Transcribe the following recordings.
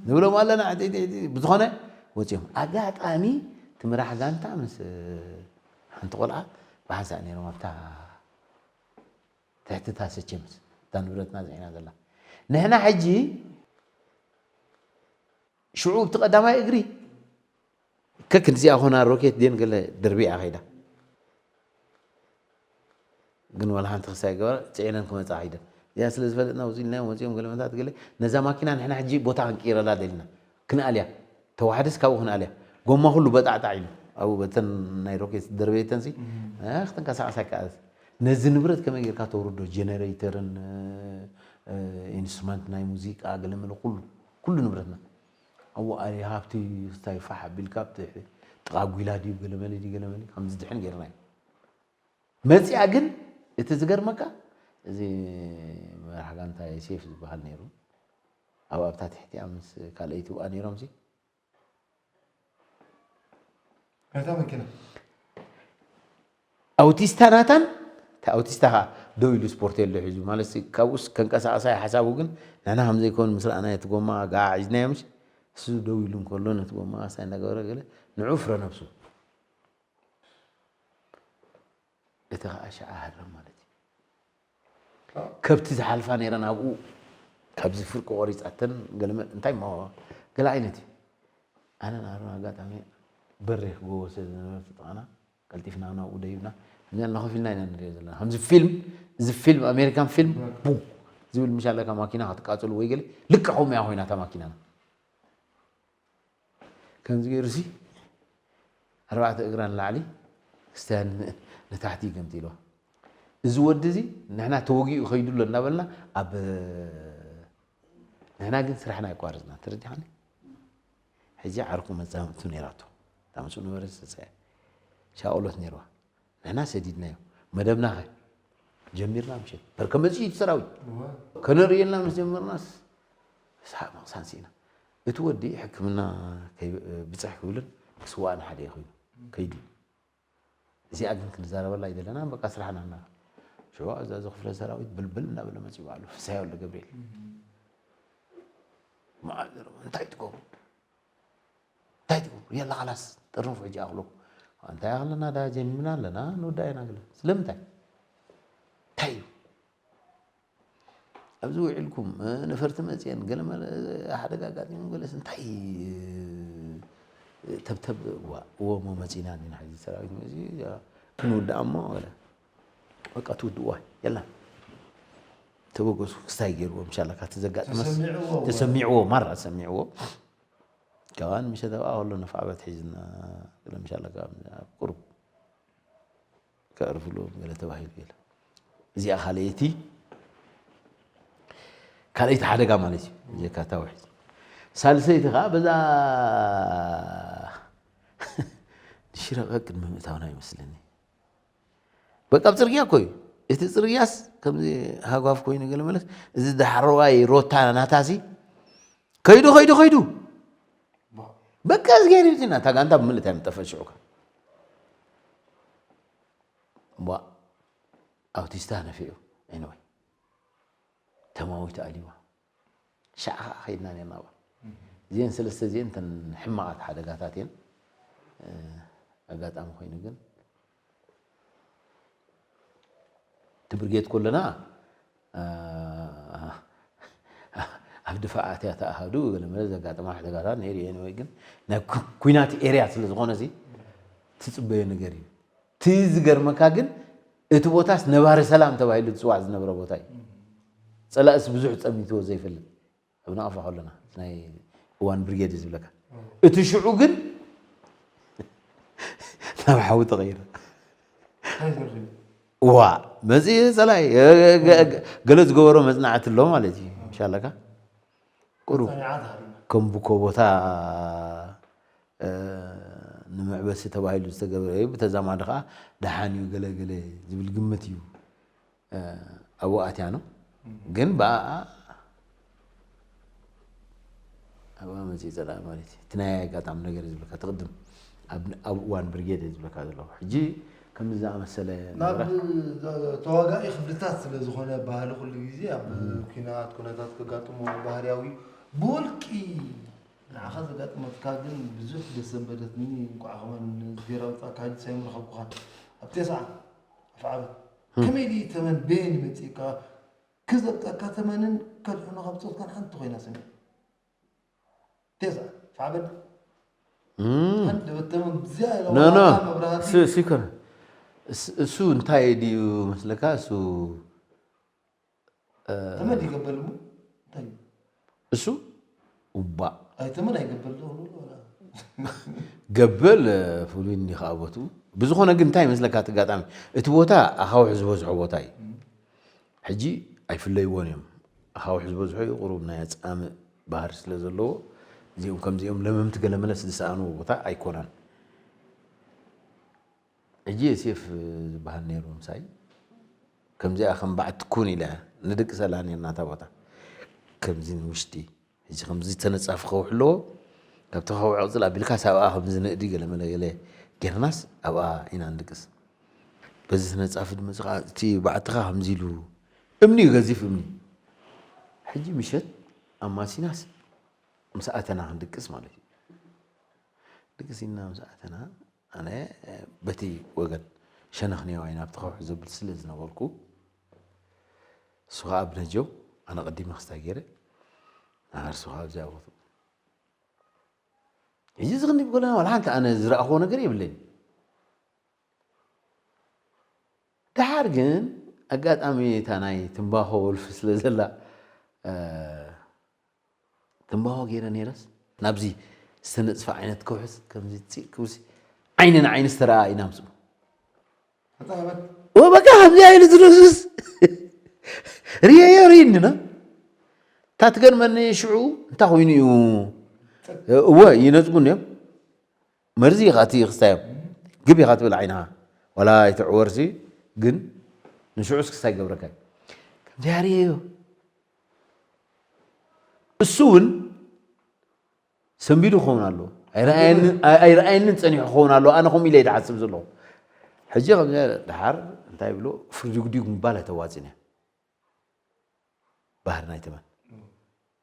ንብሎም ኣለና። ሕቲ- ሕቲ- ሕቲ ብዝኾነ ወፂኦም። ኣጋጣሚ እቲ ምራሕ ዛንታ ምስ ሓንቲ ቆልዓ ብሓንሳእ ነይሮም ኣብታ ትሕቲ ታሰቸምስ እታ ንብረትና ዝዒና ዘላ። ንሕና ሕጂ ሽዑ ኣብቲ ቀዳማይ እግሪ ከክንዚኣ ኾና ሮኬት ድን ገለ ደርቢያ ኸይዳ። ግን ዋላ ሓንቲ ክሳይ ገባ ፅዒነን ክመፃ ኸይደን እዚኣ ስለ ዝፈለጥና ውፅልናዮ መፅኦም ገለ መታት ገለ ነዛ ማኪና ንሕና ሕጂ ቦታ ክንቅይረላ ደልና። ክንኣልያ ተዋሕደስ ካብኡ ክንኣልያ ጎማ ኩሉ በጣዕጣዕ ኢሉ ኣብኡ በተን ናይ ሮኬት ደርበየተንሲ ክትንቀሳቀስ ኣይከኣለት። ነዚ ንብረት ከመይ ጌርካ ተውርዶ ጀነሬተርን ኢንስትሩመንት ናይ ሙዚቃ ገለመለ ኩሉ ኩሉ ንብረትና ኣብኡ ኣልያ ሃብቲ ስታይ ፋሕ ኣቢልካ ኣብቲ ጥቓ ጒላ ድዩ ገለመለ ድዩ ገለመለ ከምዚ ድሕን ጌርናዮ። መጺኣ ግን እቲ ዝገርመካ እዚ መራሕ ጋንታ ዮሴፍ ዝበሃል ነይሩ ኣብ ኣብታ ትሕቲኣ ምስ ካልኣይቲ ብኣ ነይሮም ሲ ናይታ መኪና ኣውቲስታ ናታን እቲ ኣውቲስታ ከዓ ደው ኢሉ ስፖርት የለ ሒዙ ማለት ሲ ካብኡስ ከንቀሳቀሳ ሓሳቡ ግን ንሕና ከም ዘይኮን ምስ ረኣና እቲ ጎማ ጋዓ ሒዝናዮ ምሽ እሱ ደው ኢሉ እንከሎ ነቲ ጎማ ሳይ እናገበረ ገለ ንዑ ፍረ ነብሱ እቲ ከዓ ሸዓ ሃረም ማለት እዩ። ከብቲ ዝሓልፋ ነይረን ኣብኡ ካብዚ ፍርቂ ቆሪፃተን ገለመ እንታይ ማ ገለ ዓይነት እዩ። ኣነ ናሩ ኣጋጣሚ በሬ ክጎቦ ስለ ዝነበረ ተጠቃና ቀልጢፍና ናብኡ ደይብና እዚኣ እናኸፊልና ኢና ንሪኦ ዘለና ከምዚ ፊልም እዚ ፊልም ኣሜሪካን ፊልም ቡ ዝብል ምሻለካ ማኪና ክትቃፅሉ ወይ ገለ ልክዕ ከምኡ እያ ኮይና እታ ማኪናና ከምዚ ገይሩ ሲ ኣርባዕተ እግራ ንላዕሊ ክስቲያ ንታሕቲ ይገምጢልዋ። እዚ ወዲ እዚ ንሕና ተወጊኡ ከይዱ ኣሎ እናበልና ኣብ ንሕና ግን ስራሕና ኣይቋረፅና ተረዲኻኒ። ሕጂ ዓርኩ መፃምድቱ ነይራቶ እታ ምስኡ ነበረ ዝሰፀያ ሻቆሎት ነይርዋ። ንሕና ሰዲድናዮ መደብና ኸ ጀሚርና ምሸት በር ከመፅኡ እቲ ሰራዊት ከነርእየልና ምስ ጀመርናስ ሰሓቕ ምቕሳን ስኢና። እቲ ወዲ ሕክምና ብፅሕ ክብልን ክስዋእን ሓደ ኮይኑ ከይዱ። እዚኣ ግን ክንዛረበላ ኣይደለናን በቃ ስራሕና እና ሽዋ እዛ እዚ ክፍለ ሰራዊት ብልብል እናበለ መፅኡ ባዕሉ ፍስሃይ ወልደ ገብርኤል መዓዘሮም እንታይ ትገብሩ እንታይ ትገብሩ የላ ኸላስ ጥርንፉ ሕጂ ኣኽለኩም እንታይ ኣኽለና ዳ ጀሚርና ኣለና ንወዳ ኢና ግለ ስለምንታይ እንታይ እዩ ኣብዚ ውዒልኩም ነፈርቲ መፅየን ገለ ሓደ ኣጋጢሙ ገለስ እንታይ ተብተብ እዋ እዎ ሞ መፂና ዲና ሕዚ ሰራዊት መፅዩ ክንውድኣ እሞ ገለ በቃ ትውድእዋ የላ ተበገሱ ክስታይ ገይርዎ ምሻላ ካቲ ዘጋጥመስ ተሰሚዕዎ ማራ ተሰሚዕዎ ከዋን ምሸ ተብኣ ከሎ ነፋዕበት ሒዝና ገለ ምሻላ ቁሩብ ከዕርፍሉ ገለ ተባሂሉ ገለ እዚኣ ካልኣይቲ ካልኣይቲ ሓደጋ ማለት እዩ ጀካታ ውሒድ ሳልሰይቲ ከዓ በዛ ሽረቐ ቅድሚ ምእታውና ይመስለኒ በቃ ኣብ ፅርግያ እኮ እዩ እቲ ፅርግያስ ከምዚ ሃጓፍ ኮይኑ ገለ መለስ እዚ ዳሕረዋይ ሮታ ናታሲ ከይዱ ከይዱ ከይዱ በቃ እግዚኣብሔር ይርድና እታ ጋንታ ብምልእታ ምጠፈ ሽዑ ቧ ኣውቲስታ ነፊዑ anyway ተማዊት ኣሊዋ ሻዕ ከዓ ከይድና ነርና ባ እዚአን ሰለስተ እዚአን ተን ሕማቓት ሓደጋታት እየን ኣጋጣሚ ኮይኑ ግን እቲ ብርጌድ ከለና ኣብ ድፋዕ ኣትያ ተኣሃዱ ገለመለ ዘጋጠማ ሓደጋታት ነይሩ እየ ወይ ግን ናይ ኩናት ኤርያ ስለ ዝኾነ ሲ ትፅበዮ ነገር እዩ እቲ ዝገርመካ ግን እቲ ቦታስ ነባሪ ሰላም ተባሂሉ ዝፅዋዕ ዝነበረ ቦታ እዩ ፀላእስ ብዙሕ ፀሚትዎ ዘይፈልጥ ኣብ ናቕፋ ከለና ናይ እዋን ብርጌድ ዝብለካ እቲ ሽዑ ግን ናብ ሓዊ ተቐይረ ዋ መፅእ ፀላይ ገለ ዝገበሮ መፅናዕቲ ኣሎ ማለት እዩ ሻለካ ቁሩብ ከም ቡኮ ቦታ ንምዕበሲ ተባሂሉ ዝተገበረ እዩ ብተዛማዲ ከዓ ደሓን እዩ ገለገለ ዝብል ግምት እዩ ኣብኡ ኣትያ ነው ግን ብኣኣ ኣብኣ መፅኢ ፀላኢ ማለት እዩ እቲ ናይ ኣጋጣሚ ነገር ዝብለካ ትቅድም ኣብ እዋን ብርጌድ ዝብለካ ዘለኹ ሕጂ ከምዚ ዝኣመሰለ ናብ ተዋጋኢ ክፍልታት ስለ ዝኾነ ባህሊ ኩሉ ግዜ ኣብ ኩናት ኩነታት ከጋጥሞ ባህርያዊ ብውልቂ ንዓኻ ዘጋጠመትካ ግን ብዙሕ ደስ ዘንበደትኒ፣ እንቋዕ ከማን ዜራ ኣውጻእካ፣ ሕጂ ሳይም ረኸብኩኻ። ኣብ ቴስዓ ኣፍዓበት። ከመይ ድዩ ተመን በየን ይመጽእካ? ክዘብጠካ ተመንን ከድሕኖ ካብ ጾትካን ሓንቲ ኮይና ሰሚዕ። ቴስዓ ኣፍዓበት። ሓንቲ ደበት ተመን ብዚያ ኢላ ኖ፣ ኖ። ዋላ መብራህቲ። እሱ፣ እሱ ይኮነ። እስ-፣ እሱ እንታይ ድዩ መስለካ? እሱ፣ እ፣ ተመን ይገበል እሞ እንታይ እዩ? እሱ፣ ውባእ። ኣይ፣ ተመን ኣይገበል ዶ? ወላ። ገበል፣ እ፣ ፍሉይ እንዲ ከኣ ቦትኡ። ብዝኾነ ግን እንታይ ይመስለካ እቲ ኣጋጣሚ? እቲ ቦታ ኣኻውሕ ዝበዝሖ ቦታ እዩ። እም። ሕጂ ኣይፍለይዎን እዮም። ኣኻውሕ ዝበዝሖ እዩ፣ ቁሩብ ናይ ኣጻምእ ባህሪ ስለ ዘለዎ፣ እዚኦም ከምዚኦም ለመምቲ ገለመለስ ዝሰኣንዎ ቦታ ኣይኮነን። ሕጂ የሴፍ ዝበሃል ነይሩ ምሳይ። ከምዚኣ ከም በዓቲ ኩን ኢለ ንድቅሰላ ነርና እታ ቦታ። ከምዚ ንውሽጢ፣ ሕጂ ከምዚ ተነጻፊ ከውሒ ኣለዎ። ካብቲ ከውሒ ቅጽል ኣቢልካስ ኣብኣ ከምዚ ንእዲ ገለ መለ ገለ ጌርናስ ኣብኣ ኢና ንድቅስ። በዚ ተነጻፊ ድመጽእ ከኣ እቲ በዓቲ ከኣ ከምዚ ኢሉ እምኒ እዩ፣ ገዚፍ እምኒ። ሕጂ ምሸት ኣማሲናስ ምስ ኣተና ክንድቅስ ማለት እዩ። ድቅስ ኢልና ምስ ኣተና ኣነ በቲ ወገን ሸነኽ ኔዋይ ናብቲ ከውሒ ዘብል ስለ ዝነበርኩ፣ እሱ ኸዓ ብነጀው ኣነ ቀዲመ ክስታይ ገይረ፣ ንዓርሱ ኸዓ ኣብዚኣ ቦትኡ። ሕጂ እዚ ክንዲብ ከለና ዋላ ሓንቲ ኣነ ዝረኣኽዎ ነገር የብለይን። ደሓር ግን ኣጋጣሚ እታ ናይ ትምባኾ ወልፊ ስለ ዘላ፣ እ፣ ትምባኾ ገይረ ነይረስ፣ ናብዚ ዝተነጽፈ ዓይነት ከውሕስ ከምዚ ፂእ ክብሲ ዓይኒ ንዓይኒ ዝተረኣ ኢና ምስኡ። ተጣበቅ። ወበቃ ከምዚ ኢሉ ዝነሱስ ርየዮ ርይንና። እታ ትገርመኒ ሽዑ እንታይ ኮይኑ እዩ? እወ፣ ይነጽጉን እዮም። መርዚ ኢኻ እቲ ክስታዮም። ግብ ኢኻ ትብል ዓይንኻ። ዋላ ኣይትዕወርሲ፣ ግን ንሽዑስ ክስታይ ይገብረካ እዩ። ከምዚ ርየዮ። እሱ እውን ሰንቢዱ ክኸውን ኣለዎ። ኣይረኣየንን፣ ኣይ-፣ ኣይረኣየንን ጸኒሑ ክኸውን ኣለዎ። ኣነ ከምኡ ኢለ እየ ዝሓስብ ዘለኹ። ሕጂ ከምዚ ደሓር እንታይ ይብሎ፣ ፍርዲጉዲጉ ምባል ኣይተዋጽእን እያ። ባህሪ ናይ ተመን።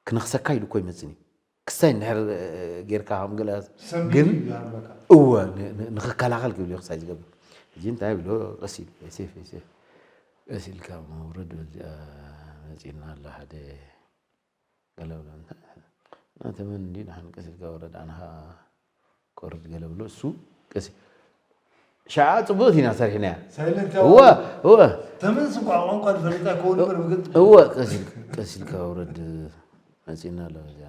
ክነኽሰካ ኢሉ እኮ ይመጽእን እዩ። ክስታይ እንድሕር፣ እ፣ ጌርካ ከም ገለ ሰንቢዱ ግን እዩ ዝሃርመካ። እወ፣ ን-፣ ን-፣ ንኽከላኸል ክብል እዩ ክስታይ ዝገብር። ሕጂ እንታይ ይብሎ፣ ቀስ ኢሉ፣ ሴፍ፣ ሴፍ። ቀስ ኢልካ መውረድ በዚኣ መጺእና ኣሎ ሓደ ገለ ብሎ፣ "ናተመን እንዲ ንሓን ቀስ ኢልካ ወረድ፣ ኣንሃ ኮርድ" ገለ ብሎ፣ እሱ ቀስ፣ ሸዓ ጽቡቕቲ ኢና ሰሪሕናያ። ሳይለንት እወ፣ እወ። ተመን ስንኳ ቋንቋ ዝፈልጥ ኣይኮን እምበር፣ ብግልጺ እወ፣ ቀስ ኢል-፣ ቀስ ኢልካ ውረድ መጺእና ኣሎ። እዚኣ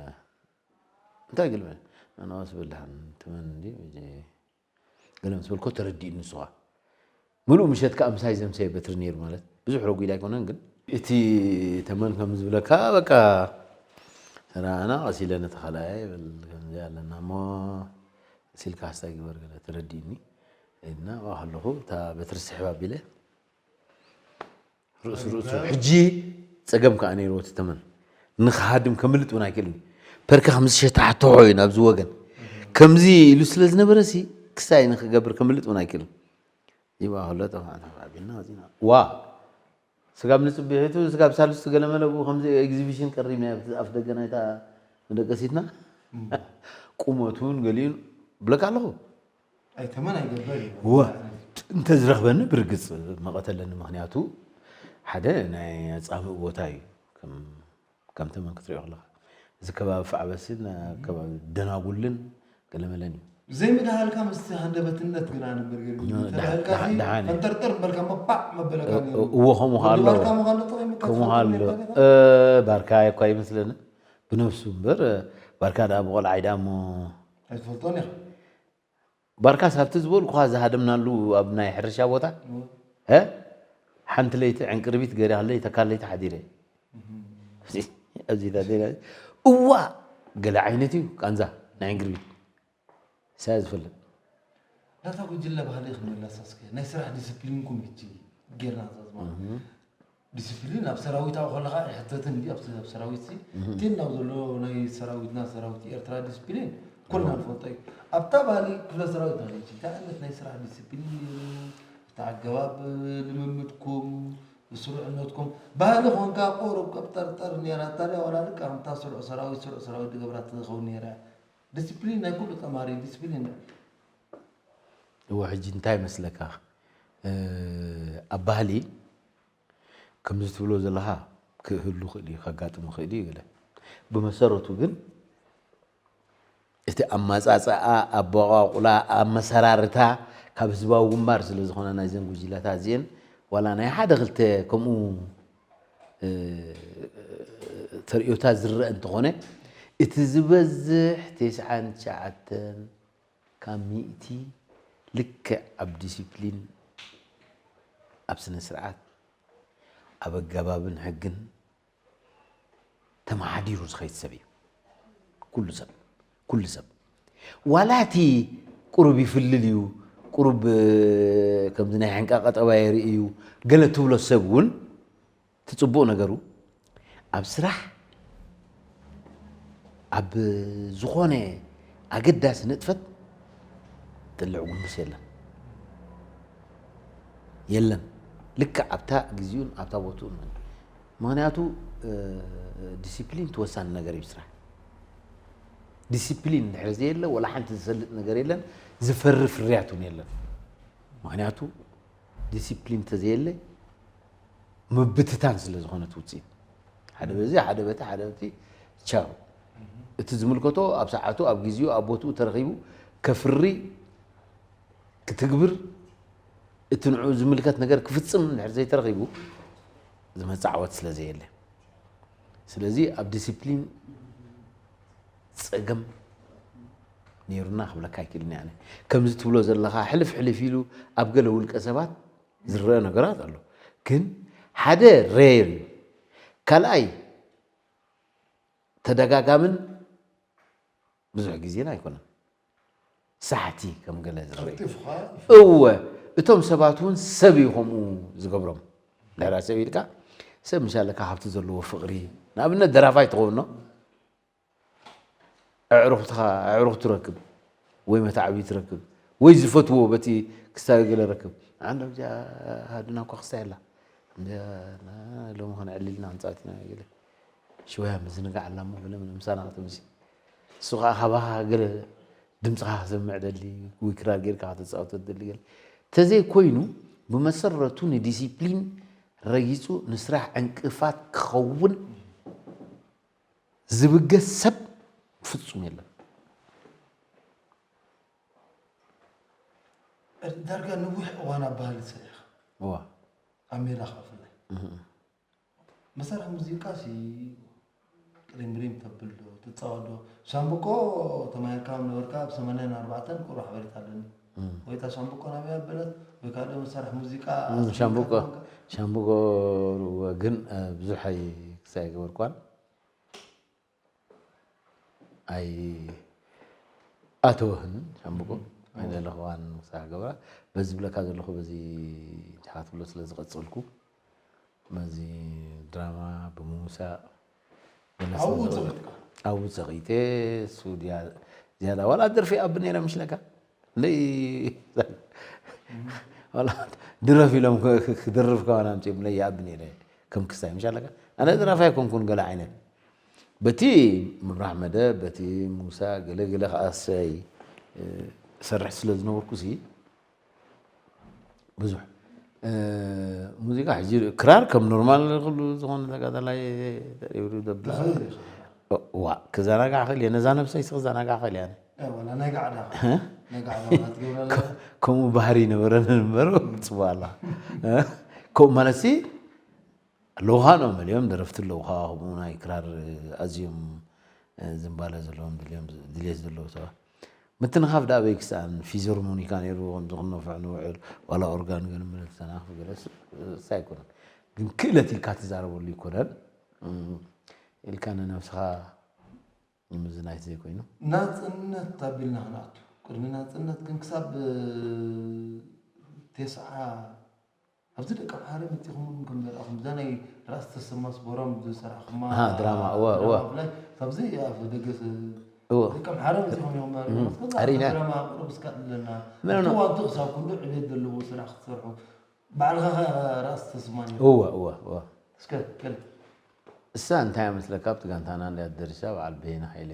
እንታይ ግልመ? ኣናዋስ በላሕን ተመን እንዲ፣ እዚ ገለ ምስ በልኮ ተረዲእኒ ንሱ ኸኣ። ምሉእ ምሸት ከኣ ምሳይ ዘምሰየ በትሪ ነይሩ፣ ማለት ብዙሕ ረጒድ ኣይኮነን፣ ግን እቲ ተመን ከም ዝብለካ በቃ ተረኣና፣ ቀስ ኢለ ነቲ ካልኣየ ይብል፣ ከምዚ ኣለና እሞ ቀስ ኢልካ ሓስታይ ግበር ገለ ተረዲእኒ ኢልና ኣብኣ ከለኹ እታ በትሪ ስሕብ ኣቢለ ርእሱ ርእሱ። ሕጂ ጸገም ከኣ ነይርዎ እቲ ተመን። ንኽሃድም ከምልጥ እውን ኣይክእልን። ፐርካ ከም ዝሸታሕትሖ እዩ ናብዚ ወገን። ከምዚ ኢሉ ስለ ዝነበረ ሲ ክስታይ ንኽገብር ከምልጥ እውን ኣይክእልን። ይብኣ ከሎ ጠፋዕና ኣቢልና ወጺና። ዋ! ስጋብ ንጽቢሒቱ፣ ስጋብ ሳልስቲ ገለ መለ ብኡ ከምዚ ኤግዚቢሽን ቀሪብና ኣብቲ ኣፍ ደገ ናይታ መደቀሲትና። እም። ቁመቱን ገሊኡን ብለካ ኣለኹ። ኣይተመን ኣይገበር እዩ። ወ-፣ እንተ ዝረኽበኒ ብርግጽ መቐተለኒ። ምኽንያቱ ሓደ ናይ ኣጻምእ ቦታ እዩ። ከም፣ ከም ተመን ክትሪኦ ከለኻ። እዚ ከባቢ ፋዕበስን፣ ከባቢ ደናጉልን ገለመለን እዩ። ዘይምድሃልካ ምስቲ ሃንደበትነት ግና ነበር ገይሩ። ዳ-፣ ተባህልካ ዳ-፣ ሲ ደሓን እዩ። ፈንጠርጠር እምበልካ መባዕ መበለካ እ-፣ ነይሩ። እዎ፣ ከምኡ ከኣ ኣሎ። ወዲ ባርካ ምዃን ዶ ተቐይምካ ከምኡ ትፈልጥ ኣሎ። ነይርካ ጌታ? እ፣ ባርካ እኳ ይመስለኒ። ብነፍሱ እምበር፣ ባርካ ደኣ ብቆልዓይ ደኣ እሞ ኣይትፈልጦን ኢኻ። ባርካስ ኣብቲ ዝበልኩኻ ዝሃደምናሉ ኣብ ናይ ሕርሻ ቦታ፣ እዎ። እ? ሓንቲ ለይቲ ዕንቅርቢት ገይረ ከለይ ተካል ለይቲ ሓዲረ። እህ። ኣብዚ ዳ-፣ ዳ-፣ እዋ! ገለ ዓይነት እዩ ቃንዛ ናይ ዕንቅርቢት። ሳያ ዝፈልጥ። ናታ ጉጅለ ባህሊ ክንመለስ እስከ። ናይ ስራሕ ዲስፕሊንኩም ሕጂ ጌርና ንዛዝማ። እህ። ዲስፕሊን ኣብ ሰራዊት ኣብኡ ከለኻ ኣይሕተትን ድዩ? ኣብ ስ-፣ ኣብ ሰራዊት ሲ፣ እህ። እቲ ናብ ዘሎ ናይ ሰራዊትና፣ ሰራዊት ኤርትራ ዲስፕሊን ኩልና እህ። ንፈልጦ እዩ። ኣብታ ባህሊ ክፍለ ሰራዊት ማለት እዩ። እንታይ ዓይነት ናይ ስራሕ ዲስፕሊን ነይሩ? እቲ ኣገባብ ልምምድኩም፣ ስሩዕነትኩም፣ ባህሊ ኮንካ ቁሩብ ቀብጠርጠር ነይራ። ታዲያ ዋላ ልክዕ ከምታ ስሩዕ ሰራዊት፣ ስሩዕ ሰራዊት ዝገብራ ትኸውን ነይራ። ዲስፕሊን ናይ ኩሉ ተማሪ ዲስፕሊን። እወ ሕጂ እንታይ ይመስለካ ኣብ ባህሊ ከምዚ ትብሎ ዘለኻ ክህሉ ክእል እዩ ከጋጥሙ ክእል እዩ ገለ ብመሰረቱ ግን እቲ ኣማፃፅኣ ኣበቋቁላ ኣመሰራርታ ካብ ህዝባዊ ግንባር ስለ ዝኾነ ናይዘን ጉጅለታት እዚአን ዋላ ናይ ሓደ ክልተ ከምኡ ተርእዮታት ዝረአ እንተኾነ እቲ ዝበዝሕ ተስዓን ትሽዓተን ካብ ሚእቲ ልክዕ ኣብ ዲሲፕሊን ኣብ ስነ ስርዓት ኣብ ኣገባብን ሕግን ተመሓዲሩ ዝኸይድ ሰብ እዩ። ኩሉ ሰብ ኩሉ ሰብ ዋላ እቲ ቁሩብ ይፍልል እዩ ቁሩብ ከምዚ ናይ ሕንቃ ቀጠባ የርኢ እዩ ገለ ትብሎ ሰብ እውን እቲ ፅቡቕ ነገሩ ኣብ ስራሕ ኣብ ዝኾነ ኣገዳሲ ንጥፈት ጥልዕ ጉንብስ የለን የለን ልክዕ ኣብታ ግዜኡን ኣብታ ቦትኡን ምክንያቱ ዲሲፕሊን ተወሳኒ ነገር እዩ ስራሕ ዲሲፕሊን ድሕሪ ዘየለ ወላ ሓንቲ ዝሰልጥ ነገር የለን ዝፈሪ ፍርያት እውን የለን ምክንያቱ ዲሲፕሊን ተዘየለ ምብትታን ስለ ዝኾነት ውፅኢት ሓደ በዚ ሓደ በቲ ሓደ በቲ ቻው እቲ ዝምልከቶ ኣብ ሰዓቱ ኣብ ግዜኡ ኣብ ቦትኡ ተረኺቡ ከፍሪ ክትግብር እቲ ንዑ ዝምልከት ነገር ክፍፅም እንድሕር ዘይተረኺቡ ዝመፅእ ዓወት ስለ ዘየለ ስለዚ ኣብ ዲሲፕሊን ፀገም ነይሩና ክብለካ ኣይክእልን ኣነ ከምዚ ትብሎ ዘለኻ ሕልፍ ሕልፍ ኢሉ ኣብ ገለ ውልቀ ሰባት ዝረአ ነገራት ኣሎ ግን ሓደ ሬር እዩ ካልኣይ ተደጋጋምን ብዙሕ ግዜን ኣይኮነን ሳሕቲ ከም ገለ ዝረአ እወ እቶም ሰባት እውን ሰብ እዩ ከምኡ ዝገብሮም ድሕራ ሰብ ኢልካ ሰብ ምሻለካ ካብቲ ዘለዎ ፍቕሪ ንኣብነት ደራፋይ ትኸውን ኖ ኣዕሩኽትኻ ኣዕሩኽ ትረክብ ወይ መታዕቢ ትረክብ ወይ ዝፈትዎ በቲ ክስታይ ገለ ረክብ ኣንዶ ብዚኣ ሃድና እኳ ክስታይ ኣላ ሎሚ ከነዕልልና ኣምፃእት ኢና ገለ ሽወያ ምዝንጋዕ ኣላ እሞ ገለ ምሳና ክትምሲ እሱ ከዓ ካባኻ ገለ ድምፅኻ ክሰምዕ ደሊ ወይ ክራር ጌርካ ከተፃወቶ ደሊ ገለ ተዘይ ኮይኑ ብመሰረቱ ንዲሲፕሊን ረጊፁ ንስራሕ ዕንቅፋት ክኸውን ዝብገስ ሰብ ፍጹም የለን። ዳርጋ ነዊሕ እዋን ኣብ ባህሊ ሰሪሕኻ እዋ ኣብ ሜዳ ከዓ ብፍላይ መሳርሒ ሙዚቃ ሲ ቅሪምሪም ተብል ዶ ትፃወት ዶ? ሻምብቆ ተማሂርካ ነበርካ ኣብ ሰማንያን ኣርባዕተን ቁሩብ ሓበሬታ ኣለኒ። ወይ እታ ሻምብቆ ናበይ ኣበለት ወይ ካልእ መሳርሒ ሙዚቃ ኣስሚዕካ ሻምብቆ ሻምብቆ ግን ብዙሕ ኣይ ክሳይ ገበርኳን ኣይኣተወህን ሻምብቆ ኣይደለኽዋን ክሳዕ ገብራ በዚ ዝብለካ ዘለኹ በዚ ትሓት ብሎ ስለ ዝቐጸልኩ በዚ ድራማ ብምውሳእ ኣብኡ ጸቒጠ እሱ ዝያዳ ዋላ ደርፊ ኣብ ነይረ ምሽለካ እንደይ ድረፍ ኢሎም ክደርፍ ከዋን ኣምፅኦም ለይ ይኣብ ነይረ ከም ክስታይ ምሽ ኣለካ ኣነ ድራፍ ኣይኮንኩን ገለ ዓይነት በቲ ምብራህ መደ በቲ ሙሳ ገለ ገለ ከኣሰይ ሰርሕ ስለ ዝነበርኩ ሲ ብዙሕ ሙዚቃ ሕጂ ክራር ከም ኖርማል ኩሉ ዝኾነ ተጋዳላይ ተሪብሪ ደብላ ዋ ክዘናጋዕ ክእል እየ ነዛ ነብሰይ ክዘናጋዕ ክእል እየ ከምኡ ባህሪ ይነበረን እምበር ፅቡቅ ኣላ ከምኡ ማለት ሲ ለውሃኖ መሊኦም ደረፍቲ ኣለውካ ከምኡ ናይ ክራር ኣዝዮም ዝንባለ ዘለዎም ድልዮም ድልየት ዘለዉ ሰባት ምትንኻፍ ደኣ ኣበይ ክስኣን ፊዘርሞኒካ ነይሩ ከምዚ ክነፍዕ ንውዕል ዋላ ኦርጋን ግን ምልል ተናኽፍ ገለ እሳ ኣይኮነን ግን ክእለት ኢልካ ትዛረበሉ ይኮነን ኢልካ ንነብስኻ ንምዝናይት ዘይኮይኑ ናፅነት ኣቢልና ክንኣቱ ቅድሚ ናፅነት ግን ክሳብ ቴስዓ ኣብዚ ደቂ ኣምሓረ መፂኹም እውን ከም ዘርኣኹም እዛ ናይ ራእሲ ተሰማ ስቦሮም ዝሰራሕኹማ ኣሃ፣ ድራማ፣ እወ፣ እወ። ድራማ ብፍላይ ካብዚ ኣብ ደገ ስ- እወ። ደቂ ኣምሓረ መፂኹም እዮም ማለት እም፣ ከዛ ኣሪና። ድራማ ቅርብ እስካ ኣለና ምኖ፣ ምኖ። እቲ ዋንቱ ክሳብ ኩሉ ዕቤት ዘለዎ ስራሕ ክትሰርሑ ባዕልኻ ኸ ራእሲ ተሰማ ነይሩ እወ፣ እወ፣ እወ። እስከ ከል እሳ እንታይ እያ መስለካ ኣብቲ ጋንታና እንድያ ደሪሳ በዓል በየነ ሃይለ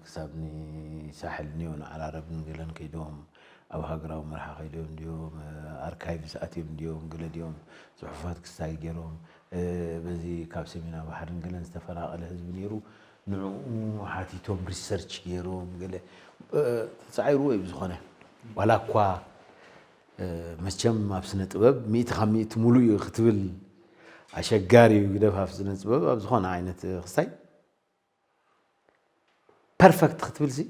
ክሳብ ንሳሕል እኒኦ ንዓራረብን ገለን ከይዶም ኣብ ሃገራዊ መርሓ ከይዶም እንዲዮም ኣርካይቭስ ኣትዮም እንዲዮም ገለ ድዮም ጽሑፋት ክስታይ ገይሮም በዚ ካብ ሰሜናዊ ባሕርን ገለን ዝተፈናቐለ ህዝቢ ነይሩ ንዕኡ ሓቲቶም ሪሰርች ገይሮም ገለ ተፃዒርዎ እዩ ብዝኾነ ዋላ እኳ መቸም ኣብ ስነ ጥበብ ሚእቲ ካብ ሚእቲ ሙሉእ እዩ ክትብል ኣሸጋሪ እዩ ግደፍ ኣብ ስነ ጥበብ ኣብ ዝኾነ ዓይነት ክስታይ ፐርፈክት ክትብል ሲ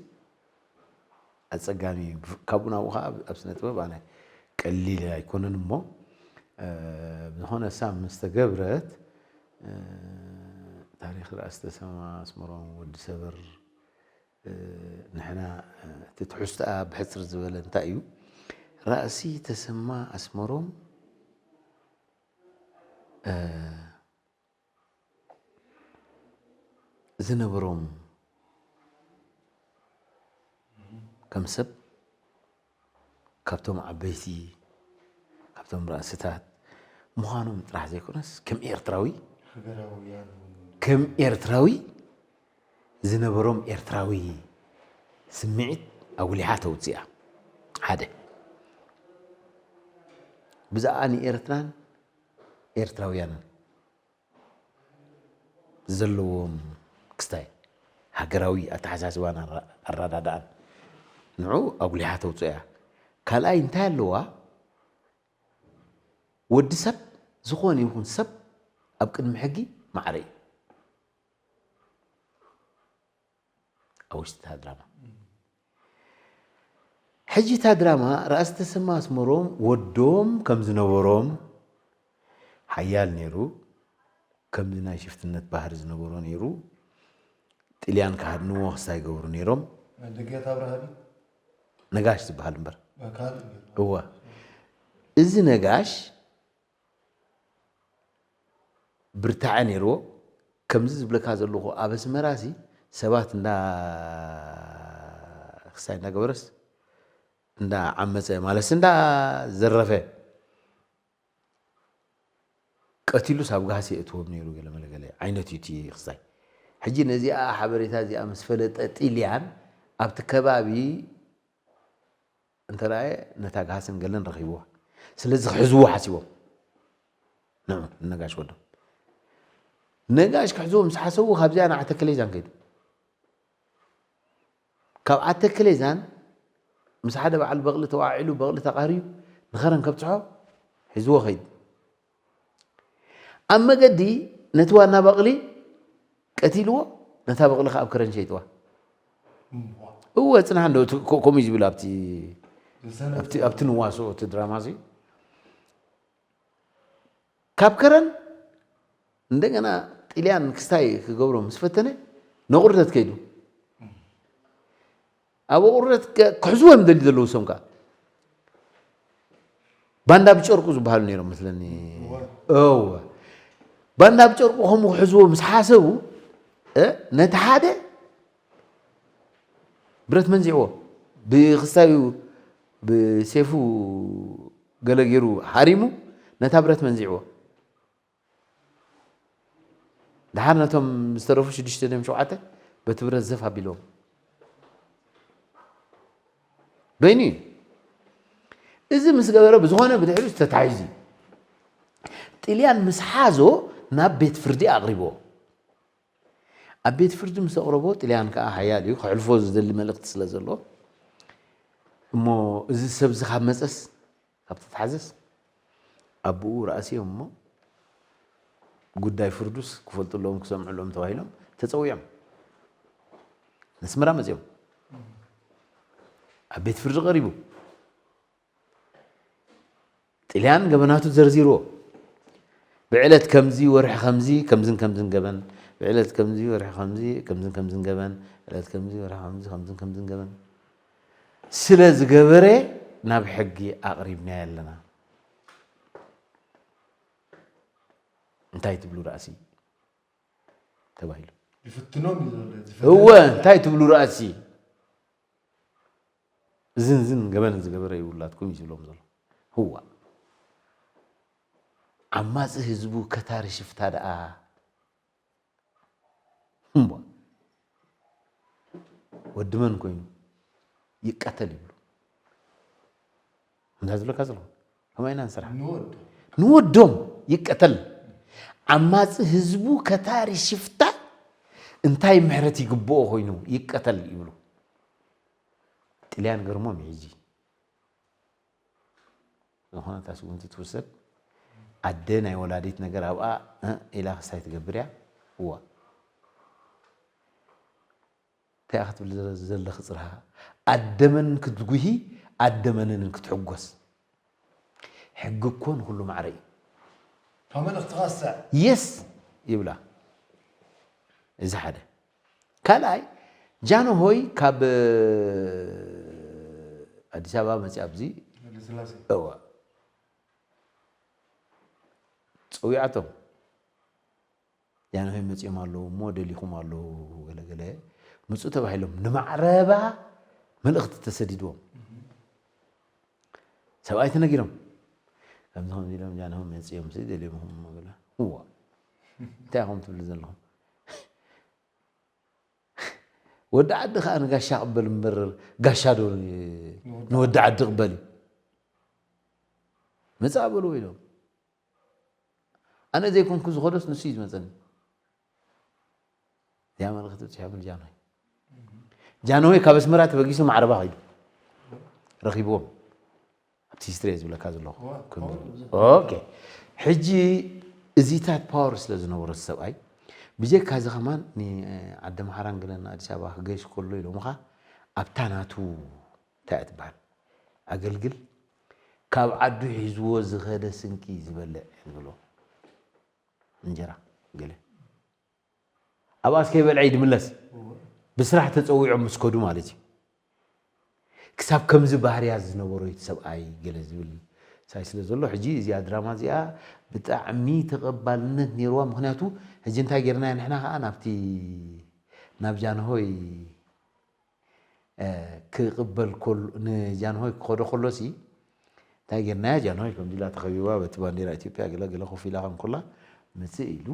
ኣፀጋሚ እዩ። ካብኡ ናብኡ ከዓ ኣብ ስነ ጥበብ ኣነ ቀሊል ኣይኮነን እሞ ብዝኾነ ሳም ምስ ተገብረት ታሪክ ራእሲ ተሰማ ኣስመሮም ወዲ ሰበር ንሕና እቲ ትሕዝቶኣ ብሕፅር ዝበለ እንታይ እዩ ራእሲ ተሰማ ኣስመሮም ዝነበሮም ከም ሰብ ካብቶም ዓበይቲ ካብቶም ራእስታት ምዃኖም ጥራሕ ዘይኮነስ ከም ኤርትራዊ ከም ኤርትራዊ ዝነበሮም ኤርትራዊ ስምዒት ኣጉሊሓ ተውፅያ ሓደ ብዛኣ ንኤርትራን ኤርትራውያንን ዘለዎም ክስታይ ሃገራዊ ኣተሓሳስባን ኣረዳድኣን ንዑ ኣጉሊሓ ተውፅኦ እያ። ካልኣይ እንታይ ኣለዋ? ወዲ ሰብ ዝኾነ ይኹን ሰብ ኣብ ቅድሚ ሕጊ ማዕረ እዩ። ኣብ ውሽጢ እታ ድራማ ሕጂ እታ ድራማ ራእሲ ተሰማ ኣስመሮም ወዶም ከም ዝነበሮም ሓያል ነይሩ። ከምዚ ናይ ሽፍትነት ባህሪ ዝነበሮ ነይሩ። ጥልያን ክሃድንዎ ክስታይ ይገብሩ ነይሮም። ደገት ኣብርሃ ድዩ? ነጋሽ ዝበሃል እምበር። ካልእ ገይሩ። እወ። እዚ ነጋሽ ብርታዐ ነይርዎ። ከምዚ ዝብለካ ዘለኹ ኣብ ኣስመራ ሲ ሰባት እንዳ ክስታይ እንዳገበረስ እንዳ ዓመፀ ማለትስ እንዳ ዘረፈ ቀቲሉስ ኣብ ጋህሲ የእትዎም ነይሩ ገለ መለ ገለ ዓይነት እዩ እቲ ክስታይ። ሕጂ ነዚኣ ሓበሬታ እዚኣ ምስ ፈለጠ ጥልያን ኣብቲ ከባቢ እንተረኣየ ነታ ጋህስን ገለን ረኺብዋ። ስለዚ ክሕዝዎ ሓሲቦም ንዑ ንነጋሽ ወዶም። ነጋሽ ክሕዝዎ ምስ ሓሰቡ ካብዚኣ ንዓተከሌዛን ከይዱ። ካብ ዓተከሌዛን ምስ ሓደ በዓል በቕሊ ተዋዒሉ በቕሊ ተቓርዩ ንኸረን ከብፅሖ ሒዝዎ ኸይዱ። ኣብ መገዲ ነቲ ዋና በቕሊ ቀቲልዎ ነታ በቕሊ ከዓ ኣብ ከረን ሸይጥዋ። እወ ፅናሕ እንዶ ከምኡ እዩ ዝብል ኣብቲ ኣብቲ ንዋስኦ እቲ ድራማ እዚ ካብ ከረን እንደገና ጥልያን ክስታይ ክገብሮ ምስ ፈተነ ነቑርደት ከይዱ ኣብ ኣቑርደት ክሕዝዎ እዮም ደልዩ ዘለዉ እሶም ከዓ ባንዳ ብጨርቁ ዝበሃሉ ነይሮም መስለኒ እወ ባንዳ ብጨርቁ ከምኡ ክሕዝዎ ምስ ሓሰቡ ነቲ ሓደ ብረት መንዚዕዎ ብክስታዩ ብሴፉ ገለ ገይሩ ሃሪሙ ነታ ብረት መንዚዕዎ ደሓር ነቶም ዝተረፉ ሽዱሽተ ድዮም ሸውዓተ በቲ ብረት ዘፍ ኣቢልዎም በይኑ እዩ እዚ ምስ ገበረ ብዝኾነ ብድሕሪኡ ተታሒዙ እዩ ጥልያን ምስ ሓዞ ናብ ቤት ፍርዲ ኣቕሪቦ ኣብ ቤት ፍርዲ ምስ ኣቕረቦ ጥልያን ከዓ ሓያል እዩ ክሕልፎ ዝደሊ መልእኽቲ ስለ ዘሎ እሞ እዚ ሰብ እዚ ካብ መፀስ ካብ ተታሕዘስ ኣቦኡ ርኣሲ እዮም እሞ ጉዳይ ፍርዱስ ክፈልጡ ኣለዎም ክሰምዑ ኣለዎም ተባሂሎም ተፀዊዖም ነስመራ መፅኦም ኣብ ቤት ፍርዲ ቀሪቡ ጥልያን ገበናቱ ዘርዚርዎ ብዕለት ከምዚ ወርሒ ከምዚ ከምዝን ከምዝን ገበን ብዕለት ከምዚ ወርሒ ከምዚ ከምዝን ከምዝን ገበን ዕለት ከምዚ ወርሒ ከምዚ ከምዝን ከምዝን ገበን ስለ ዝገበረ ናብ ሕጊ ኣቕሪብናዮ ኣለና። እንታይ ትብሉ ራእሲ ተባሂሉ ይፍትኖም እዩ ዘሎ። እወ እንታይ ትብሉ ራእሲ እዝን ዝን ገበን ዝገበረ ይውላትኩም እዩ ዝብሎም ዘሎ። ህዋ ዓማፂ ህዝቡ ከታሪ ሽፍታ ደኣ እምቧ ወዲ መን ኮይኑ ይቀተል ይብሉ። እንታይ ዝብለካ ዘለኹ? ከማይ ኢና ንስራሕ። ንወዶም ይቀተል። ዓማፂ ህዝቡ ከታሪ ሽፍታ እንታይ ምሕረት ይግብኦ ኮይኑ ይቀተል ይብሉ። ጥልያን ገርሞም እዩ ሕጂ። ዝኾነ እታ ስጉምቲ ትውሰድ። ኣደ ናይ ወላዲት ነገር ኣብኣ፣ እ፣ ኢላ ክስታይ ትገብር እያ። እዋ። እንታይ ኢኻ ክትብል ዘለ-፣ ዘለኺ ጽርሃ? ኣደመንን ክትጉሂ፣ ኣደመንን ክትሕጎስ። ሕጊ እኮ ንኹሉ ማዕረ እዩ። ካብ መልእኽትኻ ስዕ። የስ ይብላ። እዚ ሓደ። ካልኣይ፣ ጃንሆይ ካብ ኣዲስ ኣበባ መፂኣ ኣብዚ ኃይለሥላሴ። እዋ። ጸዊዓቶም። ጃንሆይ መጺኦም ኣለዉ እሞ ደሊኹም ኣለዉ ገለ ገለ ምጹ ተባሂሎም ንማዕረባ መልእኽቲ ተሰዲድዎም። ሰብኣይ ተነጊሮም። ከምዚ ከምዚ ኢሎም ጃንሆይ መጺኦም ሲ ደሊኹም እሞ ገለ። እዋ። እንታይ ኢኹም ትብሉ ዘለኹም? ወዲ ዓዲ ከኣ ንጋሻ ቅበል እምበር ጋሻ ዶ ንወዲ ዓዲ ቅበል እዩ? መጻእ በልዎ ኢሎም። ኣነ ዘይኮንኩ ዝኸዶስ ንሱ እዩ ዝመጸኒ። እዚኣ መልእኽቲ ብጽሕያ ብል ጃንሆይ። ጃንሆይ ካብ ኣስመራ ተበጊሱ ማዕረባ ከይዱ። ረኺብዎም። ኣብቲ ሂስትሪ እየ ዝብለካ ዘለኹ። እዋ፣ ከምዚ። ፓወር ብዙሕ። ኦኬ። ሕጂ እዚታት ፓወር ስለ ዝነበሮ እቲ ሰብኣይ፣ ብጀካ እዚ ከማን ንዓዲ ኣምሓራን ገለን ኣዲስ ኣበባ ክገይሽ ከሎ ኢሎምኻ ኣብታ ናቱ እንታይ እያ ትበሃል? ኣገልግል ካብ ዓዱ ሒዝዎ ዝኸደ ስንቂ ዝበልዕ ንብሎ። እንጀራ ገለ። ኣብኣስ ከይበልዐ እዩ ድምለስ። እወ። ብስራሕ ተጸዊዖም ምስ ከዱ ማለት እዩ። ክሳብ ከምዚ ባህርያት ዝነበሮ እቲ ሰብኣይ ገለ ዝብል ሳይ ስለ ዘሎ፣ ሕጂ እዚኣ ድራማ እዚኣ ብጣዕሚ ተቐባልነት ነይርዋ። ምኽንያቱ፣ ሕጂ እንታይ ጌርናዮ ንሕና ኸኣ ናብቲ፣ ናብ ጃንሆይ፣ እ፣ ክቕበል ከሎ፣ ንጃንሆይ ክኸዶ ከሎሲ፣ እንታይ ጌርናያ? ጃንሆይ ከምዚ ኢላ ተኸቢባ፣ በቲ ባንዴራ ኢትዮጵያ ገለ ገለ ኮፍ ኢላ ከም ኮላ፣ ምጽእ ኢሉ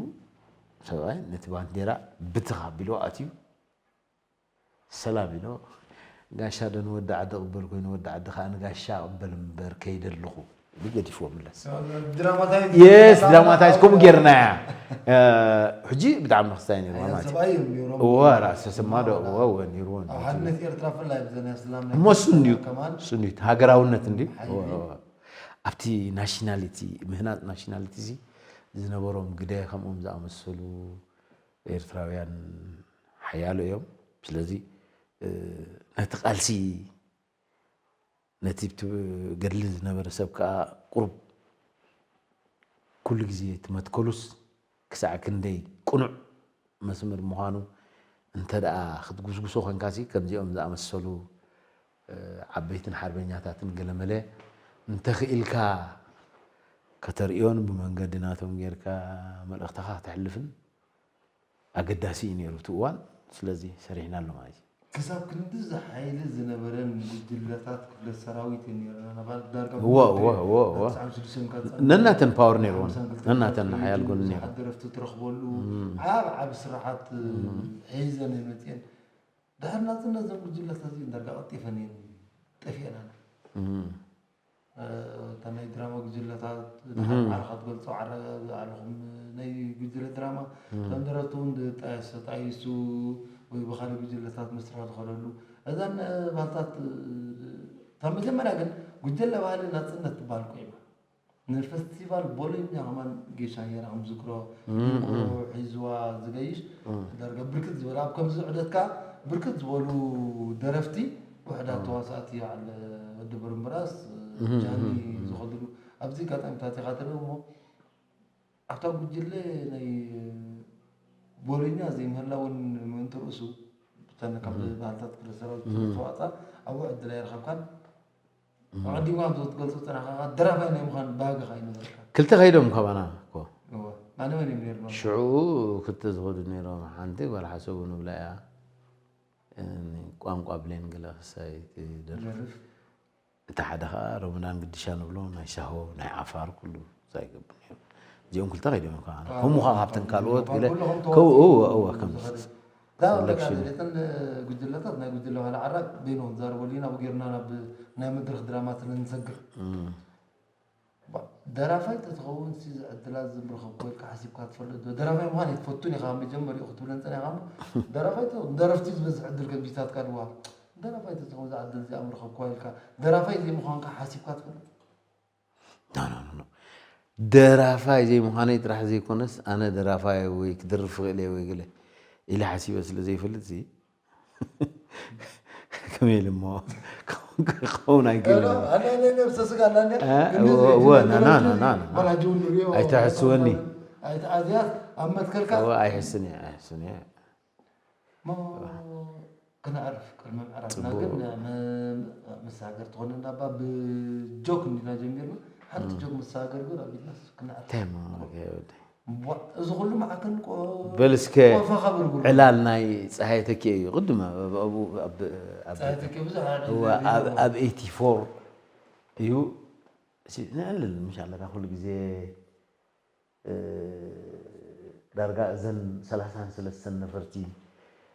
ሰብኣይ ነቲ ባንዴራ ብትኽ ኣቢሉ ኣትዩ፣ ሰላም ኢሎ፣ ጋሻ ዶ ንወዲ ዓዲ ቅበል ኮይኑ፣ ወዲ ዓዲ ከኣ ንጋሻ ቅበል እምበር ከይደ ኣለኹ ኢሉ ገዲፍዎ ምለስ። ድራማታይዝ የስ፣ ድራማታይዝ ከምኡ ጌርናያ። እ፣ ሕጂ ብጣዕሚ መኽስታይ ነይርዋ ማለት እዩ። ሰብኣይ እዮም ነይሮም። እወ፣ ራእሲ ተሰማ ዶ፣ እወ፣ እወ፣ ነይርዎ፣ ኣብ ነይርዎ። ሓድነት ኤርትራ ብፍላይ ብዘን ኣስላም ናይ እሞ እሱ እንድዩ፣ ከማን እሱ እንድዩ፣ ሃገራውነት እንድዩ። ሓይሊ። እወ፣ እወ። ኣብቲ ናሽናሊቲ፣ ምህናጽ ናሽናሊቲ እዚ ዝነበሮም ግደ ከምኦም ዝኣመሰሉ ኤርትራውያን ሓያሎ እዮም። ስለዚ፣ እ፣ ነቲ ቃልሲ፣ ነቲ ብቲ ገድሊ ዝነበረ ሰብ ከኣ ቁሩብ ኩሉ ግዜ እቲ መትከሉስ ክሳዕ ክንደይ ቅኑዕ መስመር ምዃኑ እንተ ደኣ ክትጉስጉሶ ኮንካሲ፣ ከምዚኦም ዝኣመሰሉ፣ እ፣ ዓበይትን ሓርበኛታትን ገለመለ እንተኽኢልካ ከተርእዮን ብመንገዲ ናቶም ጌርካ መልእኽትኻ ከተሕልፍን ኣገዳሲ እዩ ነይሩ እቲ እዋን። ስለዚ ሰሪሕናሉ ማለት እዩ። ክሳብ ክንድዚ ሓይሊ ዝነበረን ጉጅለታት ክፍለ ሰራዊት እዩ ነይርና። ናባል ዳርጋ እወ፣ እወ፣ እወ፣ እወ። ትስዓን ሽዱሽተን ካብ ጸንሐ ነናተን ፓወር ነይርወን። ሓምሳን ክልተን ነናተን ክፍለ ሓያል ጎኒ ነይሩ። ብዙሓት ደረፍቲ ትረኽበሉ እም። ዓብ ዓብ ስራሓት እም። ሒዘን እየን መጽየን። ድሕሪ ናጽነት እዘን ጉጅለታት እዚአን ዳርጋ ቀልጢፈን እየን ጠፊአናና። እም። እ፣ እታ ናይ ድራማ ጉጅለታት እህ። ድሓር ባዕልኻ ትገልጾ ዓረ-፣ ባዕልኹም ናይ ጉጅለ ድራማ እህ። ከም ደረፍቲ እውን ዝጣየስ ተጣይሱ ወይ ብኻልእ ጉጅለታት መስርሒ ዝኸደሉ እዘን፣ እ፣ ባህልታት፣ እ፣ እታ መጀመርያ ግን ጉጅለ ባህሊ ናጽነት ትበሃል ኮይና ንፈስቲቫል ቦሎኛ ከማን ጌሻ ጌራ ከም ዝክሮ እም፣ ዲንቆ እም። ሒዝዋ ዝገይሽ እም። ዳርጋ ብርክት ዝበለ ኣብ ከምዚ ዑደትካ ብርክት ዝበሉ ደረፍቲ ውሕዳት እም። ተዋሳእቲ በዓል ወዲ ብርምብራስ እህ፣ ጃኒ እህ፣ እህ። ዝኸድሉ ኣብዚ ኣጋጣሚ ታቲኻ ትርኢ እሞ ኣብታ ጉጅለ ናይ ቦሎኛ ዘይምህላ እውን ምእንቲ ርእሱ ብተን ካብ እህ። ባህልታት ክፍለ ሰራዊት እህ። ዝተዋፃ ኣብኡ ዕድል ኣይረኸብካን። እህ። ኣቐዲምካ ከምዚ ክትገልጾ ዝጸናሕካ ደራፋይ ናይ ምዃን ባህግኻ ኣይነበረካ። ክልተ ከይዶም ካባና እኮ። እወ። ኣነ መን እዮም ነይሮም? ሽዑ ክልተ ዝኸዱ ነይሮም። ሓንቲ ጓል ሓሰቡ ንብላ እያ። ቋንቋ ብሌን ገለ ክሳይ ትደርፍ። ትደርፍ። እቲ ሓደ ኸኣ ረመዳን ግድሻ ንብሎ ናይ ሻሆ ናይ ዓፋር ኩሉ እዛ ይገብር ነይሩ። እዚኦም ክልተ ከይዶም እዮም ካባና። ኣዎ። ከምኡ ኸኣ ካብተን ካልኦት ገለ ኩሉ ከም ከው-፣ ተዋፅኡ እወ፣ እወ፣ ከም ዝኸደ። እዛ ወረዳ ሰለክሽን። ዘሌተን ጉጅለታት ናይ ጉጅለ ባህሊ ዓራግ በይኖም ዝዛረበሉ ኢና፣ ብጌርና ናብ ናይ መድረኽ ድራማ ስለ ንሰግር። እም። ባ-፣ ደራፋይ ተትኸውን ሲ ዝዕድላት ዝምረኸብኩ ኢልካ ሓሲብካ ትፈልጥ ዶ? ደራፋይ ምዃን ኣይትፈቱን ኢኻ፣ መጀመሪኡ ክትብለን ጸኒሕካ እሞ፣ ደራፋይ ተ-፣ ደረፍቲ ዝበዝሕ ዕድል ከቢታትካ ድዋ? ደራፋይ ተትኸውን ዝዕድል እዚኣ ምረኸብኩ ኢልካ፣ ደራፋይ ዘይምዃንካ ሓሲብካ ትፈልጥ? ኖ፣ ኖ፣ ኖ፣ ኖ። ደራፋይ ዘይምዃነይ ጥራሕ ዘይኮነስ፣ ኣነ ደራፋይ ወይ ክድርፍ ይኽእል እየ ወይ ገለ ኢለ ሓሲበ ስለ ዘይፈልጥ ሲ፣ ከመይ ኢለ እሞ ክኸውን ኣይክእልን። ኣነ፣ ኣነ ነብሰ ስጋ ኣላ እንድያ። እ፣ ግን እወ፣ እዚ እወ፣ ና፣ ና፣ ቴክኖሎጂ ና፣ ና፣ ና። ባላጅውን ንሪኦ። ኣይተሕስወኒ። ኣይተኣዝያስ ኣብ መትከልካ። እወ፣ ኣይሕስን እየ፣ ኣይሕስን እየ። እሞ ክነዕርፍ፣ ቅድሚ ምዕራፍና ጽቡቕ። ግን ም-፣ ምስ ሃገር ትኾነና እባ ብጆክ እንዲና ጀሚርና። ሓንቲ እም። ጆክ ምስ ሃገር ግን ኣቢልናስ ክነዕርፍ። እንታይ እሞ፣ ኦኬ፣ ወደይ። ቧ-፣ እዚ ኩሉ መዓከን ቆ-፣ በል እስከ ቆፈኻ ብርብር። ዕላል ናይ ጸሃየ ተኪኤ እዩ። ቅድም ኣብ፣ ኣብ፣ ኣብ፣ ኣብ፣ ጸሃየ ተኪኤ ብዙሕ ዕላል እወ፣ እዩ ኣብ፣ ነይርዎ። ኣብ ኤይቲ ፎር እዩ። እሲ፣ ነዕልል፣ ምሽ ኣለካ ኩሉ ግዜ፣ እ፣ ዳርጋ እዘን ሰላሳን ሰለስተን ነፈርቲ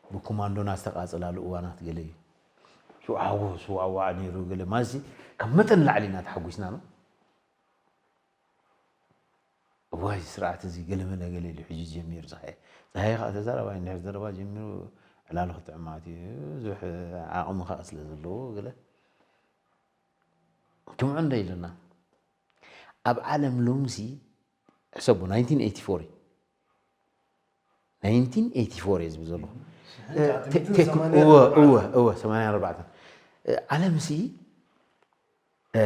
ብኮማንዶና ዝተቃጸላሉ እዋናት ገለ እዩ። ሽውዓዎ፣ ሽውዓዋ ነይሩ ገለ። ማለትሲ፣ ካብ መጠን ላዕሊ ኢና ተሓጒስና ነው። እዋይ፣ እዚ ስርዓት እዚ ገለመለ ገለ ኢሉ ሕጂ ጀሚሩ ፀሃየ። ፀሃየ ከዓ ተዛረባ፣ እንድሕር ዘረባ ጀሚሩ ዕላሉ ክጥዕም ማለት እዩ። ብዙሕ ዓቕሚ ከዓ ስለ ዘለዎ ገለ። ከምዑ እንደ ኢሉና። ኣብ ዓለም ሎምሲ ሕሰቡ፣ ናይንቲን ኤይቲ ፎር እዩ። ናይንቲን ኤይቲ ፎር እየ ዝብል ዘለኹ። ሽሕን እ፣ ትሽዓተ ሚእትን ቴክ-፣ ሰማንያን እወ፣ ኣርባዕተን። እወ፣ እወ፣ ሰማንያን ኣርባዕተን። እ፣ ዓለምሲ፣ እ፣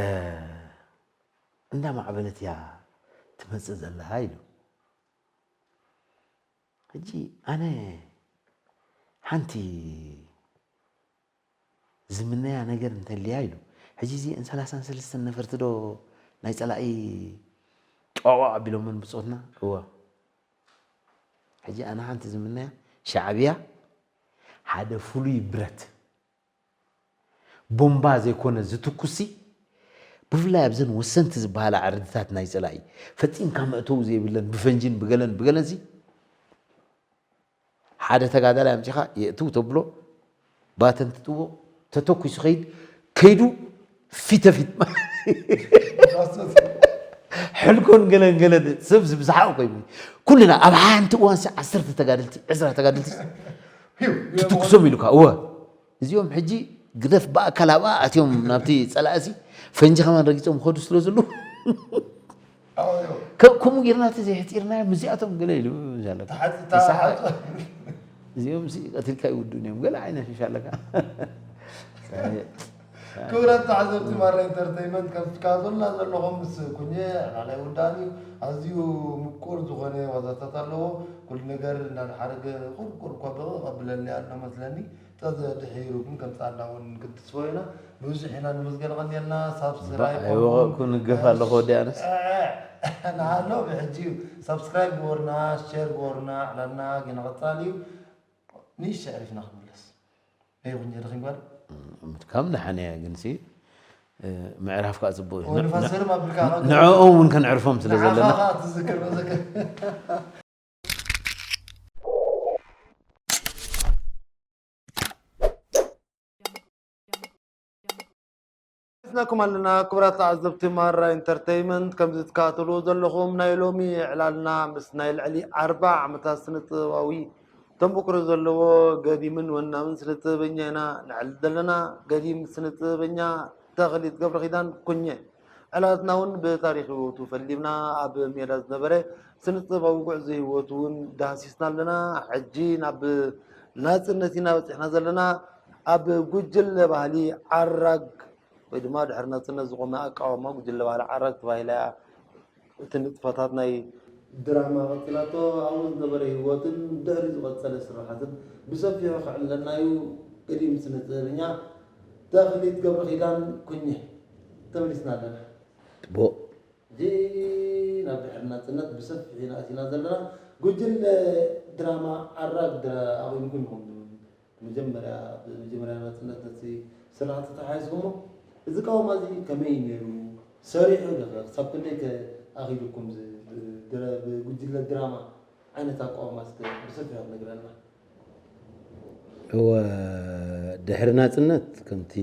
እንዳማዕበለት እያ ትመጽእ ዘላ ኢሉ። ሕጂ ኣነ ሓንቲ ዝምነያ ነገር እንተልያ ኢሉ። ሕጂ እዚአን ሰላሳን ሰለስተን ነፈርቲ ዶ ናይ ጸላኢ ጫዋዕ ኣቢሎመን ብጾትና? እወ። ሕጂ ኣነ ሓንቲ ዝምነያ ሻዕብያ ሓደ ፍሉይ ብረት፣ ቦምባ ዘይኮነ ዝትኩሲ፣ ብፍላይ ኣብዘን ወሰንቲ ዝበሃላ ዓርድታት ናይ ጸላኢ ፈጺምካ መእተዊ ዘይብለን ብፈንጂን ብገለን ብገለንሲ ሓደ ተጋዳላይ ኣምጺኻ የእትው ተብሎ፣ ባተን ትጥውቕ፣ ተተኩሱ ኸይድ፣ ከይዱ ፊተፊት። ሕልኮን ገለን ገለን ሰብ ዝብዝሓ ኮይኑ፣ ኩልና ኣብ ሓንቲ እዋንሲ ዓሰርተ ተጋደልቲ፣ ዕስራ ተጋደልቲ ትትኩሶም ኢሉካ። እወ። እዚኦም ሕጂ ግደፍ ብኣካል ኣብኣ ኣትዮም ናብቲ ጸላእሲ ፈንጂ ከማን ረጊጾም ኸዱ ስለ ዘለዉ፣ ኣዎ። ከ-፣ ከምኡ ጌርና እቲ ዘይሕጺርናዮ ምስዚኣቶም ገለ ኢሉ ዛለ። ተሓጽ-፣ ንስሓ ተሓጽ-፣ እዚኦም ሲ ቀቲልካ ይውድኡን እዮም። ገለ ዓይነት ሽሻ ኣለካ። ክቡራት ተዓዘብቲ ማራ ኢንተርተይመንት፣ ከምቲ ትከታተሉና ዘለኹም ምስ ኩኘ ዕላል ኣይውዳእን እዩ። ኣዝዩ ምቁር ዝኾነ ዋዛታት ኣለዎ። ኩሉ ነገር እንዳሓረገ ቁርቁር እኳ ብቕ ኣቢለኒ ኣሎ መስለኒ። ተዘድሒሩ ግን ከምጻና እውን ክንትስፎ ኢና። ብዙሕ ኢና ንመስገን ቀኒልና። ሳብስክራይብ እምበኣር ኣይወቐዕኩን፣ እገፍ ኣለኹ ወዲ ኣነስ። ንሃሎ ብሕጂ እዩ። ሳብስክራይብ ግበሩና፣ ሼር ግበሩና፣ ዕላልና ጌና ቀጻሊ እዩ። ንእሽተይ ኣዕሪፍና ክንምለስ። ኣይኹን የደኺም ጓል? እም፣ ከም ደሓን እያ ግንሲ፣ እ፣ ምዕራፍ ከዓ ጽቡቕ እዩ። ወዲ ን-፣ ፋስር ን-፣ ማብልካ ን-፣ ንዕኦም እውን ከነዕርፎም ስለ ንዓኻ ዘለና። ኸኣ ትዝክር መዘክር። ሒዝናኩም ኣለና ክቡራት ተዓዘብቲ ማራ ኢንተርተይመንት። ከምዚ ትከታተልዎ ዘለኹም ናይ ሎሚ ዕላልና ምስ ናይ ልዕሊ ኣርብዓ ዓመታት ስነ ጥበባዊ ተመኩሮ ዘለዎ ገዲምን ወናምን ስነ ጥበበኛ ኢና ነዕልል ዘለና። ገዲም ስነ ጥበበኛ ተኽሊት ገብረኺዳን ኩኘ። ዕላትና እውን ብታሪኽ ህይወቱ ፈሊምና ኣብ ሜዳ ዝነበረ ስነ ጥበባዊ ጉዕዞ ህይወቱ እውን ዳህሲስና ኣለና። ሕጂ ናብ ናጽነት ኢና በጺሕና ዘለና። ኣብ ጉጅለ ባህሊ ዓራግ ወይ ድማ ድሕሪ ናጽነት ዝቖመ ኣቃውማ ጉጅለ ባህሊ ዓራግ ተባሂላ እያ። እቲ ንጥፈታት ናይ ድራማ ቀጺላቶ፣ ኣብኡ ዝነበረ ህይወትን ድሕሪ ዝቐጸለ ስራሓትን ብሰፊሑ ክዕለልና እዩ። ገዲም ስነ ጥበበኛ ተኽሊት ገብረኺዳን ኩኘ። ተመሊስና ኣለና። ጽቡቕ። ሕጂ ናብ ድሕሪ ናጽነት ብሰፊሕ ኢና ኣቲና ዘለና። ጉጅለ ድራማ ዓራግ ድራ-፣ ኣቑምኩም ኢኹም። መጀመርያ፣ ብመጀመርያ ናጽነት ነቲ ስራሕ ተተሓሒዝኩሞ፣ እዚ ቃውማ እዚ ከመይ እዩ ነይሩ? ሰሪሑ ዶ ኸ? ክሳብ ክንደይ ከ ኣኺሉኩም እዚ ብ-፣ ድረ-፣ ብጉጅለ ድራማ ዓይነት ኣቃውማ እስከ ብሰፊሑ ክትነግረና? እወ፣ ድሕሪ ናጽነት ከምቲ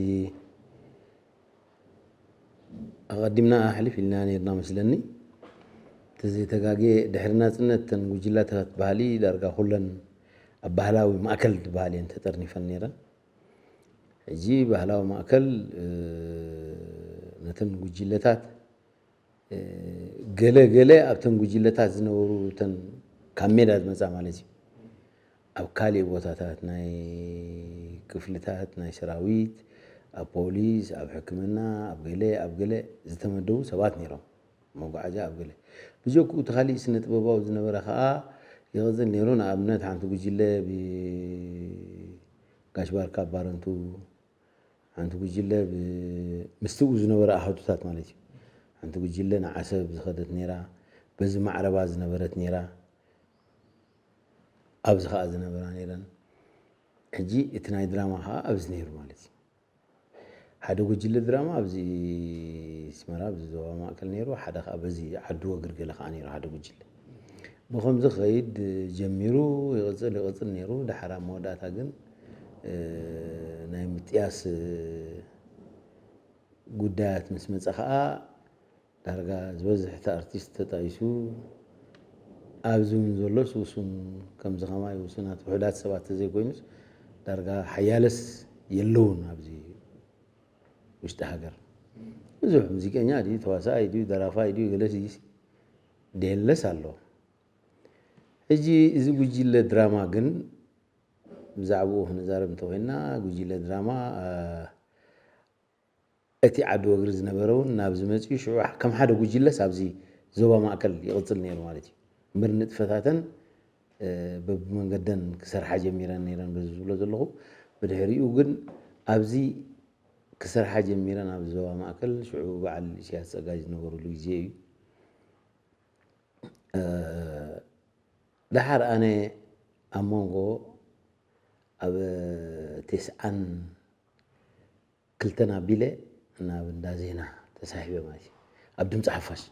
ኣቐዲምና ኣሕሊፍ ኢልና ነይርና መስለኒ። ተዘይተጋግየ ድሕሪ ናጽነት እተን ጉጅለታት ባህሊ ዳርጋ ኩለን ኣብ ባህላዊ ማእከል ዝበሃል እየን ተጠርኒፈን ነይረን። ሕጂ ባህላዊ ማእከል፣ እ፣ ነተን ጉጅለታት፣ እ፣ ገለ ገለ ኣብተን ጉጅለታት ዝነበሩ እተን ካብ ሜዳ ዝመጻ ማለት እዩ። ኣብ ካልእ ቦታታት ናይ ክፍልታት ናይ ሰራዊት፣ ኣብ ፖሊስ፣ ኣብ ሕክምና፣ ኣብ ገለ፣ ኣብ ገለ ዝተመደቡ ሰባት ነይሮም። መጓዓዝያ ኣብ ገለ። ብጀክኡ እቲ ካልእ ስነ ጥበባዊ ዝነበረ ከኣ ይቕጽል ነይሩ። ንኣብነት ሓንቲ ጉጅለ ብጋሽ ባርካ ባረንቱ፣ ሓንቲ ጉጅለ ብ-፣ ምስኡ ዝነበረ ኣሃዱታት ማለት እዩ። ሓንቲ ጉጅለ ንዓሰብ ዝኸደት ነይራ፣ በዚ ማዕረባ ዝነበረት ነይራ፣ ኣብዚ ኸኣ ዝነበራ ነይረን። ሕጂ እቲ ናይ ድራማ ኸኣ ኣብዚ ነይሩ ማለት እዩ። ሓደ ጉጅለ ድራማ ኣብዚ ኣስመራ፣ ኣብዚ ዞባ ማእከል ነይሩ፣ ሓደ ኸኣ በዚ ዓዲ ወግር ገለ ኸኣ ነይሩ ሓደ ጉጅለ። ብኸምዚ ክኸይድ ጀሚሩ፣ ይቕጽል፣ ይቕጽል ነይሩ። ደሓር ኣብ መወዳእታ ግን፣ እ፣ ናይ ምጥያስ፣ እ፣ ጉዳያት ምስ መጸ ኸኣ፣ ዳርጋ ዝበዝሕ እቲ ኣርቲስት ተጣይሱ፣ ኣብዚ እውን ዘሎስ ውሱን፣ ከምዚ ኸማይ ውሱናት ውሑዳት ሰባት ተዘይኮይኑስ፣ ዳርጋ ሓያለስ የለውን ኣብዚ ውሽጢ ሃገር። ብዙሕ ሙዚቀኛ ድዩ፣ ተዋሳኣይ ድዩ፣ ደራፋይ ድዩ፣ ገለስ ድዩስ፣ ደየለስ ኣሎ። ሕጂ እዚ ጉጅለ ድራማ ግን፣ ብዛዕባኡ ክንዛረብ እንተኾይንና፣ ጉጅለ ድራማ፣ እ፣ እቲ ዓዲ ወግሪ ዝነበረ እውን ናብዚ መጺኡ፣ ሽዑ ከም ሓደ ጉጅለስ ኣብዚ ዞባ ማእከል ይቕጽል ነይሩ ማለት እዩ። እምበር ንጥፈታተን፣ እ፣ በብመንገደን ክሰርሓ ጀሚረን ነይረን በዚ ዝብሎ ዘለኹ። ብድሕሪኡ ግን ኣብዚ ክሰርሓ ጀሚረን ኣብዚ ዞባ ማእከል፣ ሽዑ በዓል ኢሳያስ ጸጋይ ዝነበሩሉ ግዜ እዩ። እ፣ ደሓር ኣነ ኣብ መንጎ ኣብ ተስዓን ክልተን ኣቢለ ናብ እንዳ ዜና ተሳሒበ ማለት እዩ። ኣብ ድምፂ ሓፋሽ፣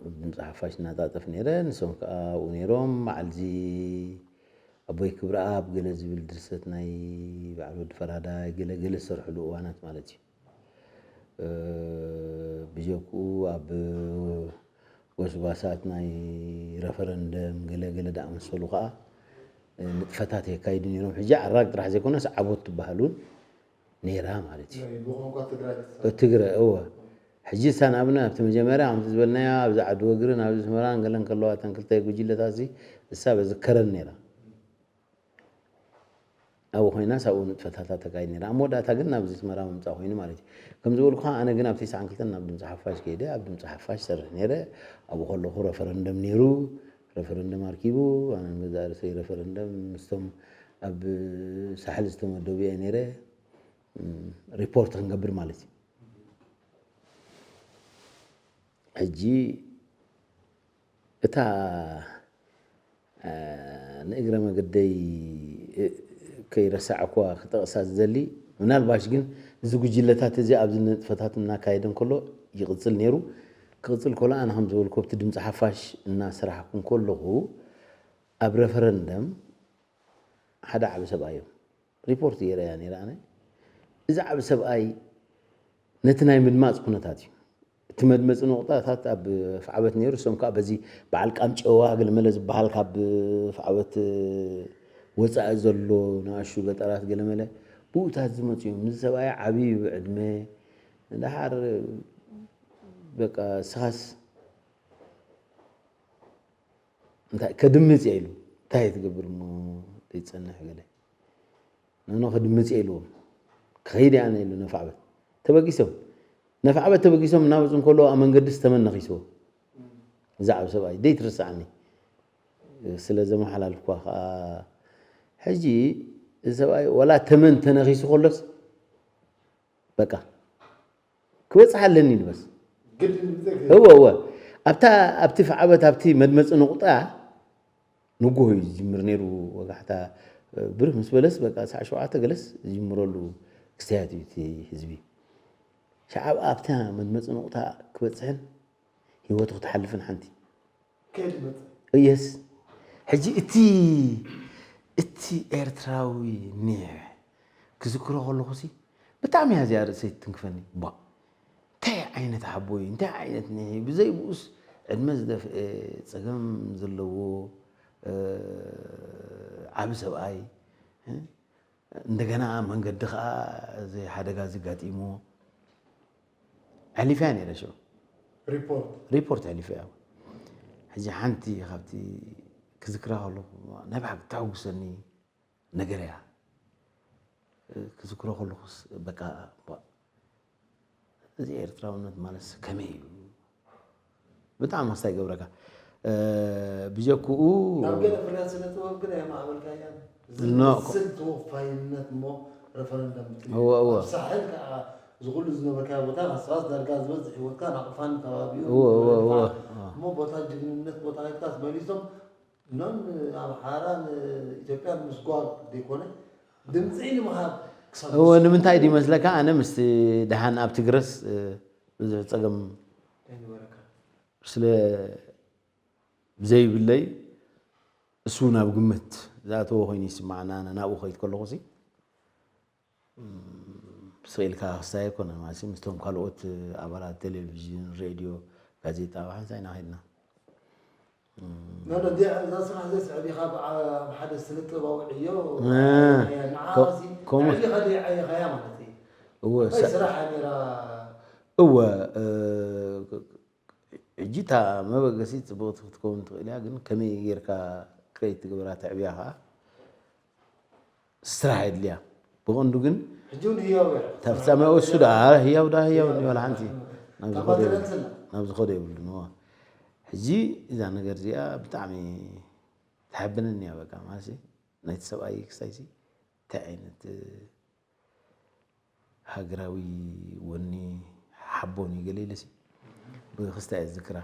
ኣብ ድምፂ ሓፋሽ እናጣጠፍ ነይረ። ንሶም ከዓ ኣብኡ ነይሮም። በዓል እዚ ኣቦይ ክብረኣብ ገለ ዝብል ድርሰት ናይ በዓል ወዲ ፈራዳይ ገለ ገለ ዝሰርሕሉ እዋናት ማለት እዩ። እ፣ ብጀክኡ ኣብ ጎስጓሳት ናይ ረፈረንደም ገለ ገለ ዝኣመሰሉ ከዓ፣ እ፣ ንጥፈታት የካይዱ ነይሮም። ሕጂ ዓራግ ጥራሕ ዘይኮነስ ዓቦት ትበሃል እውን ነይራ ማለት እዩ። ናይ ብቋንቋ ትግራይ ትሰርሕ። ትግረ፣ እወ። ሕጂ እሳ ንኣብነት ኣብቲ መጀመርያ ከምቲ ዝበልናዮ ኣብዚ ዓዲ ወግርን ኣብዚ ኣስመራን ገለን ከለዋ እተን ክልተ ጉጅለታት እዚ እሳ በዚ ከረን ነይራ። ኣብኡ ኮይና ሳብኡ ንጥፈታታ ተካይድ ነይራ። ኣብ መወዳእታ ግን ናብዚ ኣስመራ ምምፃእ ኮይኑ ማለት እዩ። ከም ዝበልኩኻ ኣነ ግን ኣብ ተስዓን ክልተን ናብ ድምፂ ሓፋሽ ከይደ ኣብ ድምፂ ሓፋሽ ሰርሕ ነይረ። ኣብኡ ከለኹ ረፈረንደም ነይሩ። ረፈረንደም ኣርኪቡ ኣነ ንገዛእ ርእሰይ ረፈረንደም ምስቶም ኣብ ሳሕል ዝተመደቡ እየ ነይረ። እም፣ ሪፖርት ክንገብር ማለት እዩ። ሕጂ እታ፣ እ፣ ንእግረ መገደይ፣ እ፣ ከይረሳዕኩዋ ክጠቕሳ ዝደሊ፣ ምናልባሽ ግን እዚ ጉጅለታት እዚ ኣብዚ ንጥፈታት እናካየደ እንከሎ ይቕጽል ነይሩ። ክቕጽል ከሎ ኣነ ከም ዝበልኩ ኣብቲ ድምፂ ሓፋሽ እናሰራሕኩ እንከለኹ ኣብ ረፈረንደም ሓደ ዓቢ ሰብኣይ እዮም። ሪፖርት ገይረያ ነይረ ኣነ። እዚ ዓቢ ሰብኣይ ነቲ ናይ ምድማፅ ኩነታት እዩ። እቲ መድመፂ ነቑጣታት ኣብ ኣፍዓበት ነይሩ። እሶም ከዓ በዚ በዓል ቃምጨዋ ገለመለ ዝበሃል ካብ ኣፍዓበት ወፃኢ ዘሎ ንኣሹ ገጠራት ገለመለ ብኡታት ዝመፁ እዮም። እዚ ሰብኣይ ዓብዪ እዩ ብዕድመ። ደሓር በቃ እስኻስ እንታይ ከድምፅ እየ ኢሉ፣ እንታይ እየ ትገብር እሞ ዘይትፀንሕ ገለ። ኖኖ ከድምፅ እየ ኢልዎም። ክኸይድ እየ ኣነ ኢሉ ነፋዕበት። ተበጊሶም። ነፋዕበት ተበጊሶም እናመፁ እንከለዉ ኣብ መንገዲ ዝተመን ነኺስዎ። ብዛዕባ ሰብኣይ ደይትርስዓኒ። ስለ ዘመሓላልፍኳ ከዓ ሕጂ እዚ ሰብኣይ ዋላ ተመን ተነኺሱ ከሎስ በቃ ክበጽሕ ኣለኒ ንበስ። ግድን ብዘይ እወ፣ እወ። ኣብታ፣ ኣብቲ ፍዓበት፣ ኣብቲ መድመጺ ነቑጣ ንጎሆ እዩ ዝጅምር ነይሩ። ወጋሕታ ብርህ ምስ በለስ፣ በቃ፣ ሰዓት ሸውዓተ ገለስ ዝጅምረሉ ክስተያት እዩ እቲ ህዝቢ። ሸዓብ ኣብታ መድመጺ ነቑጣ ክበጽሕን ህይወቱ ክትሓልፍን ሓንቲ። ከየት መጽእ? የስ። ሕጂ እቲ እቲ ኤርትራዊ ኒሕ ክዝክሮ ከለኹሲ ብጣዕሚ እያ እዚኣ ርእሰይ ትትንክፈኒ። ባ እንታይ ዓይነት ሓቦ እዩ፣ እንታይ ዓይነት ኒሕ እዩ? ብዘይብኡስ ዕድመ ዝደፍአ ጸገም ዘለዎ ዓቢ ሰብኣይ፣ እንደገና መንገዲ ከዓ እዚ ሓደጋ እዚ ጋጢምዎ። ኣሕሊፈያ ነይረ ሽዑ። ሪፖርት። ሪፖርት ኣሕሊፈያ። ሕጂ ሓንቲ ካብቲ ክዝክራ ከለኹ ናይ ብሓቂ ተሐጉሰኒ ነገር እያ። ክዝክሮ ከለኹስ በቃ ባ- እዚ ኤርትራውነት ማለት ከመይ እዩ? ብጣዕሚ ክስታይ ይገብረካ። ብጀክኡ ናብ ገለ ፍርያት ስነ ጥበብ ግን ኣየማዕበልካያን። ኖ፣ ዝመስል ተወፋይነት እሞ ረፈረንደም ትብል። እወ፣ እወ። ኣብ ሳሕል ከዓ እዚ ኩሉ ዝነበርካዮ ቦታ ካስፋስ ዳርጋ ዝበዝሕ ህይወትካ ናቕፋን ከባቢኡ እወ፣ እወ፣ እወ። እሞ ቦታ ጅግንነት ቦታ ኢልካ መሊሶም ኖን ኣምሓራን ኢትዮጵያን ምስጓግ ዘይኮነ ድምፂ ንምሃብ ክሳብ እወ፣ ንምንታይ ድዩ መስለካ? ኣነ ምስቲ ደሓን ኣብ ትግረስ ብዙሕ ፀገም ኣይነበረካ። ስለ ዘይብለይ እሱ ናብ ግምት ዝኣተወ ኮይኑ ይስማዓና። ኣነ ናብኡ ከይድ ከለኹ ሲ ስቕ ኢልካ ክስታይ ኣይኮነን ማለት ምስቶም ካልኦት ኣባላት ቴሌቪዥን፣ ሬድዮ፣ ጋዜጣ ብሓንሳእ ኢና ከድና። ኖ ኖ እዚኣ እዛ ስራሕ እዚኣ ስዕብ ኢኻ ኣብ ሓደ ስነ ጥበባዊ ዕዮ ንዓኻ ከምኡ ዕቢኻ ደይዓየኻያ ማለት እዩ። እወ እንታይ ስራሕ እያ ነይራ? እወ ሕጂ እታ መበገሲት ፅብቕቲ ክትከውን ትኽእል እያ፣ ግን ከመይ ጌርካ ክሬት ትግበራ ተዕብያ ከዓ ስራሕ የድልያ። ብቐንዱ ግን ሕጂ እውን ህያው እያ። እታ ፍጻሜ እሱ ደኣ ህያው ደኣ ህያው እንዲ ዋላ ሓንቲ ናብ ዝኸዶ የብሉን። እዋ ሕጂ እዛ ነገር እዚኣ ብጣዕሚ ተሓብነኒ እያ። በቃ ማለት ናይቲ ሰብኣይ ክስታይሲ እንታይ ዓይነት ሃገራዊ ወኒ ሓቦን እዩ ገለ ኢለሲ ብክስታይ እየ ዝዝክራ።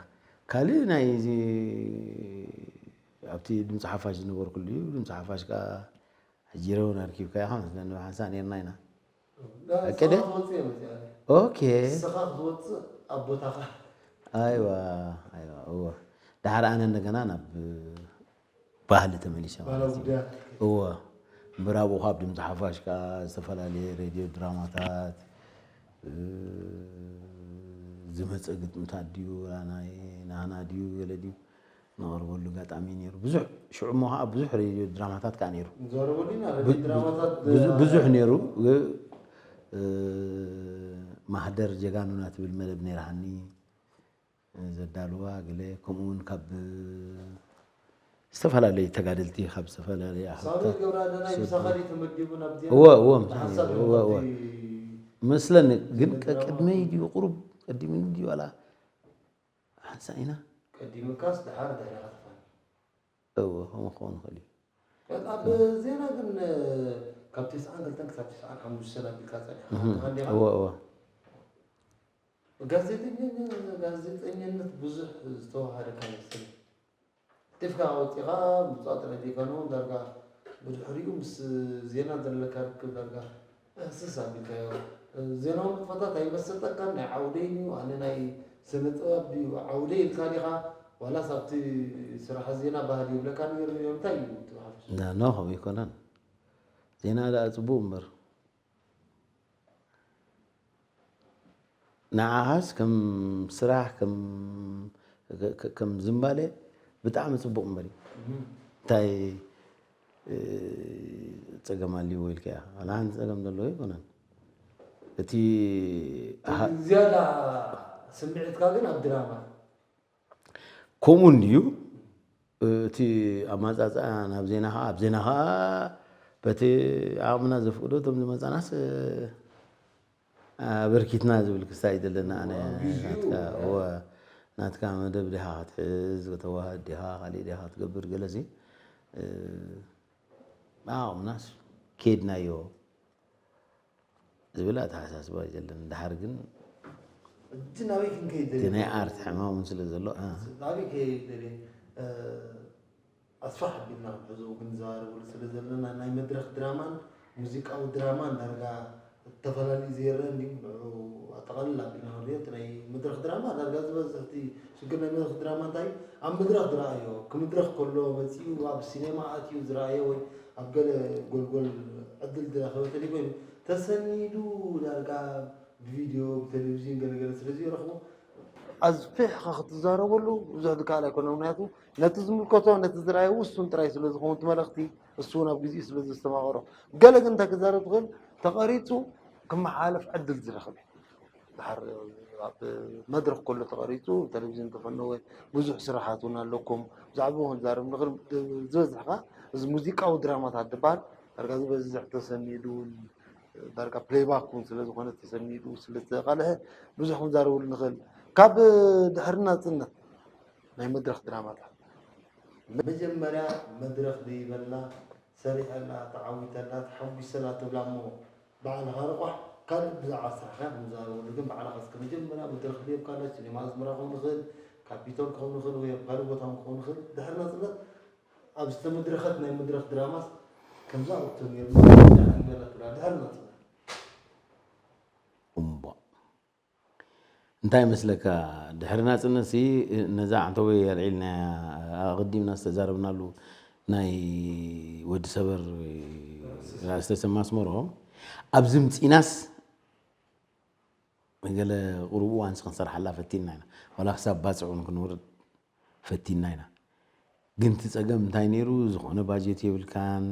ካልእ ናይ እዚ ኣብቲ ድምፂ ሓፋሽ ዝነበርኩሉ እዩ። ድምፂ ሓፋሽ ከዓ ሕጂ ረውን ኣርኪብካዮ ከም ዝለኒ ብሓንሳ ነርና ኢና። ኣቀደ ኦኬ። ስኻ ክትወፅእ ኣብ ቦታኻ ኣይዋ ኣይዋ እወ። ዳሓር ኣነ እንደገና ናብ ባህሊ ተመሊሰ ማለት እዩ። እወ እምበር ኣብኡ ካብ ድምፂ ሓፋሽ ከዓ ዝተፈላለየ ሬድዮ ድራማታት ዝመፀ ግጥምታት ድዩ ናይ ናህና ድዩ ገለ ድዩ ነቕርበሉ ኣጋጣሚ ነይሩ። ብዙሕ ሽዑ እሞ ከዓ ብዙሕ ሬድዮ ድራማታት ከዓ ነይሩ። ብዙሕ ነይሩ። ማህደር ጀጋኑና ትብል መደብ ነይራሃኒ። ዘዳልዋ ገለ ከምኡ እውን ካብ ዝተፈላለዩ ተጋደልቲ ካብ ዝተፈላለዩ ኣሕዋት እወ እወ እወ እወ መስለኒ ግን ቀቅድመይ ድዩ ቁሩብ ቀዲምኒ ድዩ ዋላ ሓንሳ ኢና ቀዲምካስ ድሓር ድሕሪኻ ትፋን እወ ከምኡ ክኸውን ይኽእል እዩ ኣብ ዜና ግን ካብ ተስዓን ክልተን ክሳብ ተስዓን ሓሙሽተን ኣቢልካ ጸኒሕካ እወ እወ ጋዜጠኛ ጋዜጠኛነት ብዙሕ ዝተዋሃደካ ይመስል። ጢፍካ ወፂኻ ምፅዋት ረዲእካ ነው ዳርጋ ብድሕሪኡ ምስ ዜና ዘለካ ርክብ ዳርጋ እህስስ ኣቢልካዮ። ዜናዊ ንጥፈታት ኣይመሰጠካን? ናይ ዓውደይ እዩ ኣነ ናይ ስነ ጥበብ ድዩ ዓውደይ ኢልካ ዲኻ ዋላስ ኣብቲ ስራሕ ዜና ባህሊ ይብለካ ነይሩ እንታይ እዩ እቲ ሓፈሽ? ኖ ከምኡ ኣይኮነን። ዜና ደኣ ፅቡቕ እምበር ንዓኻስ ከም ስራሕ ከም ዝምባለ ብጣዕሚ ፅቡቕ እምበር እዩ። እንታይ ፀገም ኣልዎ ኢልካ ኢኻ? ዋላ ሓንቲ ፀገም ዘለዎ ኣይኮነን። እቲ ዝያዳ ስምዒትካ ግን ኣብ ድራማ ከምኡ እንድዩ እቲ ኣማፃፅኣ ናብ ዜና ከዓ ኣብ ዜና ከዓ በቲ ዓቕምና ዘፍቅዶ እቶም ዝመፃናስ ኣበርኪትና ዝብል ክስታይ ዘለና ኣነ ናትካ እወ ናትካ መደብ ዲኻ ክትሕዝ ከተዋህድ ዲኻ ካሊእ ዲኻ ክትገብር ገለሲ ዓቕምናስ ከይድናዮ ዝብል ኣተሓሳስባ እዩ ዘለኒ። ድሓር ግን እቲ ናበይ ክንከይድ እቲ ናይ ኣርት ሕማም እውን ስለ ዘሎ ናበይ ከይድ ኣስፋሕ ኣቢልና ክንሕዞ ክንዘራረበሉ ስለ ዘለና ናይ መድረኽ ድራማን ሙዚቃዊ ድራማን ዳርጋ እተፈላለዩ ዘይረአ እንድዩ። ንዑ ኣጠቓልል ኣቢልና ክንሪኦ፣ እቲ ናይ መድረኽ ድራማ ዳርጋ ዝበዝሕ እቲ ሽግር ናይ መድረኽ ድራማ እንታይ እዩ? ኣብ መድረኽ ዝረኣዮ፣ ክምድረኽ ከሎ መጺኡ ኣብ ሲኔማ ኣትዩ ዝረኣዮ ወይ ኣብ ገለ ጎልጎል ዕድል ዝረኸበ ተደይ ኮይኑ ተሰኒዱ ዳርጋ ብቪድዮ፣ ብቴሌቪዥን ገለገለ ስለ ዘይረኽቦ ኣዝፊሕኻ ክትዛረበሉ ብዙሕ ዝከኣል ኣይኮነን። ምክንያቱ ነቲ ዝምልከቶ፣ ነቲ ዝረኣዮ ውሱን ጥራይ ስለ ዝኸውን እቲ መልእኽቲ እሱ እውን ኣብ ግዜኡ ስለ ዘስተማቐሮ። ገለ ግን እንታይ ክዛረብ ትኽእል፣ ተቐሪጹ ክመሓላለፍ ዕድል ዝረኽብ እዩ። ድሓር ኣብ መድረኽ ከሎ ተቐሪጹ፣ ቴሌቪዥን ተፈነወ፣ ብዙሕ ስራሓት እውን ኣለኩም። ብዛዕባ እውን ክንዛረብ ንኽእል፣ ዝበዝሕ ከኣ እዚ ሙዚቃዊ ድራማታት ዝበሃል ዳርጋ ዝበዝሕ ተሰኒዱ እውን፣ ዳርጋ ፕሌይባክ እውን ስለ ዝኾነ ተሰኒዱ ስለ ዝተቓልሐ ብዙሕ ክንዛረበሉ ንኽእል። ካብ ድሕሪ ናጽነት ናይ መድረኽ ድራማታት መጀመርያ መድረኽ ደይበላ፣ ሰሪሐላ፣ ተዓዊተላ፣ ተሓጒሰላ ትብላ እሞ ባዕልኻ ርቋሕ ካልእ ብዛዕባ ስራሕኻ ክንዛረበሉ፣ ግን ባዕልኻ እስከ መጀመርያ መድረኽ ደይብካላ፣ ሲኔማ ኣስመራ ክኸውን ይኽእል፣ ካፒቶል ክኸውን ይኽእል፣ ወይ ኣብ ካልእ ቦታ እውን ክኸውን ይኽእል፣ ድሕሪ ናጽነት ኣብ ዝተመድረኸት ናይ መድረኽ ድራማስ ከምዛ ወቅቱ ነይሩ፣ ደሓን ይበላ ትብላ፣ ድሕሪ ናጽነት። እምቧ። እንታይ ይመስለካ፣ ድሕሪ ናጽነት ሲ ነዛ ዓንተቦይ ኣልዒልና ኣቐዲምና ዝተዛረብናሉ ናይ ወዲ ሰበር ራእሲ ተሰማ ኣስመሮም ኣብዚ ምጺናስ ገለ ቁሩብ እዋንስ ክንሰርሓላ ፈቲንና ኢና። ዋላ ክሳብ ባጽዕ እውን ክንውርድ ፈቲንና ኢና። ግን እቲ ጸገም እንታይ ነይሩ? ዝኾነ ባጀት የብልካን፣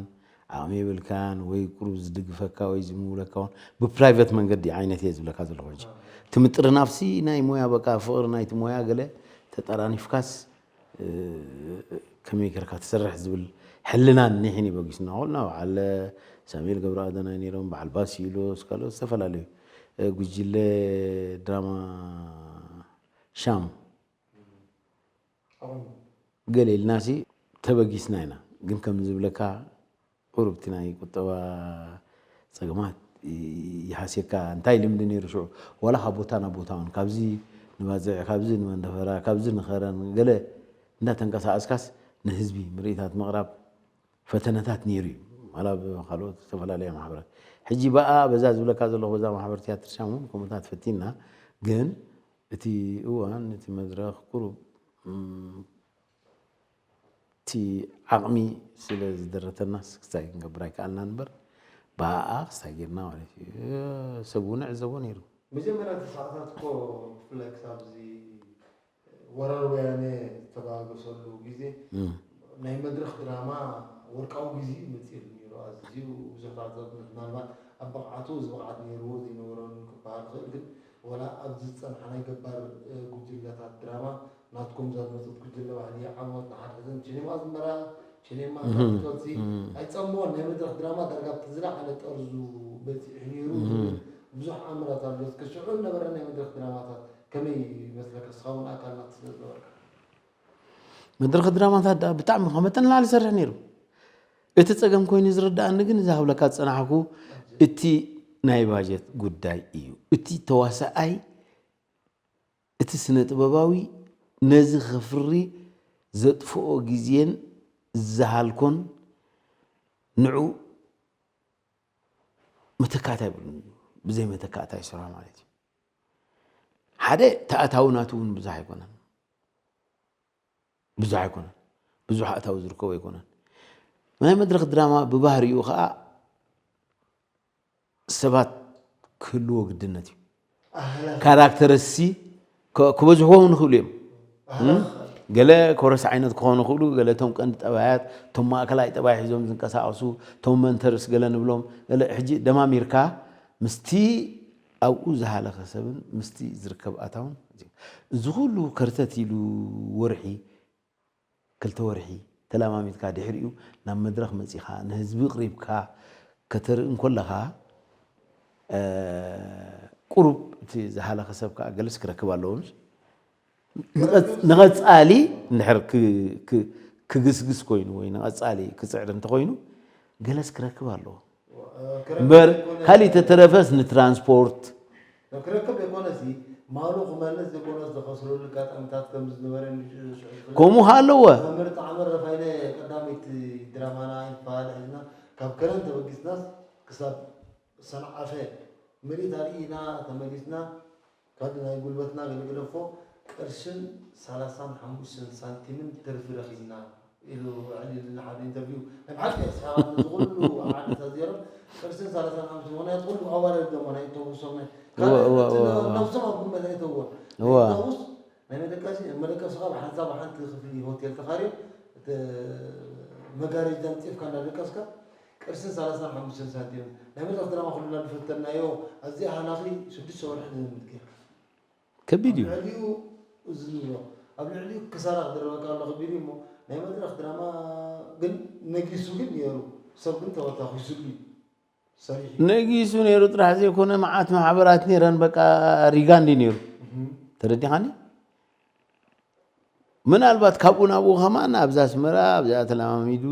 ዓቕሚ የብልካን፣ ወይ ቁሩብ ዝድግፈካ ወይ ዝምውለካ እውን ብፕራይቨት መንገዲ ዓይነት እየ ዝብለካ ዘለኹ። ሕጂ እቲ ምጥርናፍሲ ናይ ሞያ፣ በቃ ፍቕሪ ናይቲ ሞያ ገለ ተጠራኒፍካስ እ፣ ከመይ ጌርካ ትሰርሕ ዝብል ሕልናን ኒሕን እዩ በጊስና። ኩልና በዓል ሳሙኤል ገብረኣደናይ ነይሮም፣ በዓል ባሲሎስ፣ ካልኦት ዝተፈላለዩ፣ እ፣ ጉጅለ ድራማ ሻም ገለ ኢልናሲ ተበጊስና ኢና። ግን ከም ዝብለካ ቁሩብ እቲ ናይ ቁጠባ ጸገማት ይ- ይሃስየካ። እንታይ ልምዲ ነይሩ ሽዑ? ዋላ ካብ ቦታ ናብ ቦታ እውን፣ ካብዚ ንባጽዕ፣ ካብዚ ንመንደፈራ፣ ካብዚ ንኸረን ገለ እንዳተንቀሳቐስካስ ንህዝቢ ምርኢታት ምቕራብ ፈተነታት ነይሩ እዩ። ዋላ ኣብ ካልኦት ዝተፈላለያ ማሕበራት። ሕጂ ብኣ በዛ ዝብለካ ዘለኹ፣ በዛ ማሕበር ትያትር ሻም እውን ከምኡታት ፈቲንና፣ ግን እቲ እዋን፣ እቲ መድረኽ ቁሩብ፣ እም፣ እቲ ዓቕሚ ስለ ዝደረተናስ ክስታይ ክንገብር ኣይከኣልናን እምበር፣ ብኣኣ ክስታይ ጌርና ማለት እዩ። ሰብ እውን ዕዘቦ ነይሩ። መጀመርያ እቲ ሰዓታት እኮ ብፍላይ ክሳብ እዚ ወራር ወያነ ዝተባገሰሉ ግዜ ናይ መድረኽ ድራማ ወርቃዊ ግዜ እዩ መፂእሉ ነይሩ። ኣዝዩ ብዙሕ ተዓዘብቲ፣ ምናልባት ኣብ ብቕዓቱ እዚ ብቕዓት ነይርዎ ዘይነበሮን ክበሃል ይኽእል፣ ግን ወላ ኣብዚ ዝፀንሓ ናይ ገባር ጉጅለታት ድራማ ናትኩም እዛ ዝመፀት ጉጅለ ባህሊ ዓወት ንሓድሕደን፣ ቺኔማ ኣስመራ፣ ቺኔማ ካፒቶልሲ ኣይፀምዎን፣ ናይ መድረኽ ድራማ ዳርጋ ኣብቲ ዝለዓለ ጠርዙ በፂሑ ነይሩ ዝብል ብዙሕ ኣምራት ኣሎ። እስከ ሽዑ ዝነበረ ናይ መድረኽ ድራማታት ከመይ ይመስለካ? ንስኻ እውን ኣካል ናቱ ስለ ዝነበርካ። መድረኽ ድራማታት ደኣ ብጣዕሚ ካብ መጠን ንላዕሊ ዝሰርሕ ነይሩ። እቲ ጸገም ኮይኑ ዝርድኣኒ ግን፣ እዚ ሃብለካ ዝጸናሕኩ፣ እቲ ናይ ባጀት ጉዳይ እዩ። እቲ ተዋሳኣይ፣ እቲ ስነ ጥበባዊ ነዚ ከፍሪ ዘጥፍኦ ግዜን ዝሃልኮን ንዑ መተካእታ ይብሉን፣ ብዘይ መተካእታ ይሰርሖ ማለት እዩ። ሓደ ተኣታዊ ናቱ እውን ብዙሕ ኣይኮነን፣ ብዙሕ ኣይኮነን፣ ብዙሕ ኣታዊ ዝርከቦ ኣይኮነን። ናይ መድረኽ ድራማ ብባህሪኡ ከዓ ሰባት ክህልዎ ግድነት እዩ። ካራክተርሲ ክበዝሕዎ እውን ይኽእሉ እዮም። ገለ ኮረስ ዓይነት ክኾኑ ይኽእሉ፣ ገለ እቶም ቀንዲ ጠባያት፣ እቶም ማእከላይ ጠባይ ሒዞም ዝንቀሳቐሱ፣ እቶም መንተርስ ገለ ንብሎም፣ ገለ ሕጂ ደማሚርካ ምስቲ ኣብኡ ዝሃለኸ ሰብን ምስቲ ዝርከብ ኣታውን፣ እዚ ኩሉ ከርተት ኢሉ ወርሒ፣ ክልተ ወርሒ ተለማሚድካ፣ ድሕሪኡ ናብ መድረኽ መጺኻ ንህዝቢ ኣቕሪብካ ከተርኢ እንከለኻ፣ ቁሩብ እቲ ዝሃለኸ ሰብ ከኣ ገለስ ክረክብ ኣለዎ። ንቐጻሊ እንድሕር ክግስግስ ኮይኑ ወይ ንቐጻሊ ክጽዕር እንተኾይኑ፣ ገለስ ክረክብ ኣለዎ እምበር፣ ካሊእ ተተረፈስ ንትራንስፖርት ክረክብ ዘይኮነሲ፣ ማሉ ክመልስ ዘይኮነስ ዝኸስረሉ ኣጋጣሚታት ከም ዝነበረ። ከምኡ ከ ኣለዎ። መምህር ጣዕመ ረፋይነ ቀዳመይቲ ድራማና ኣይንፈላለ ሒዝና፣ ካብ ከረን ተበጊስናስ ክሳብ ሰንዓፈ ምርኢት ኣርኢና ተመሊስና፣ ካልእ ናይ ጉልበትና ገለገለፎ ቅርሽን ሰላሳን ሓሙሽተን ሳንቲምን ትርፊ ረኺብና ኢሉ ኣዕሊሉና ሓደ ኢንተርቪው። ናይ ብሓቂ ንስኻ እዚ ኩሉ ዓድታት ዜሮ ቅርሽን ሰላሳን ሓሙሽተን፣ ምኽንያቱ ኩሉ ኣዋርድ ደሞ ናይ ተውሶም ናይ እወ፣ እወ፣ እወ፣ እወ። ነብሶም ኣብ ግምት ኣይተውዎን። እወ። ናይ ተውስ ናይ መደቀሲ፣ መደቀስኻ ብሓንሳብ ሓንቲ ክፍሊ ሆቴል ተኻርዮ፣ እቲ መጋረጃ ኣንጺፍካ እንዳደቀስካ ቅርሽን ሰላሳን ሓሙሽተን ሳንቲም። ናይ መድረኽ ድራማ ኩልና ዝፈተናዮ፣ ኣብዚኣ ሃናኺ ሽዱሽተ ወርሒ ዝልምድ ጌርካ። ከቢድ እዩ። ኣብ ልዕሊኡ እዚ ንብሎ፣ ኣብ ልዕሊኡ ክሳራ ክድርበካ ኣሎ ከቢድ እዩ እሞ፣ ናይ መድረኽ ድራማ ግን ነጊሱ ግን ነይሩ። ሰብ ግን ተበታኺሱሉ እዩ። ሰሪሑ። ነጊሱ ነይሩ ጥራሕ ዘይኮነ፣ መዓት ማሕበራት ነይረን፣ በቃ ሪጋ እንዲ ነይሩ። እህ። ተረዲኻኒ? ምናልባት ካብኡ ናብኡ ከማን ኣብዛ ኣስመራ፣ ኣብዚኣ ተለማሚዱ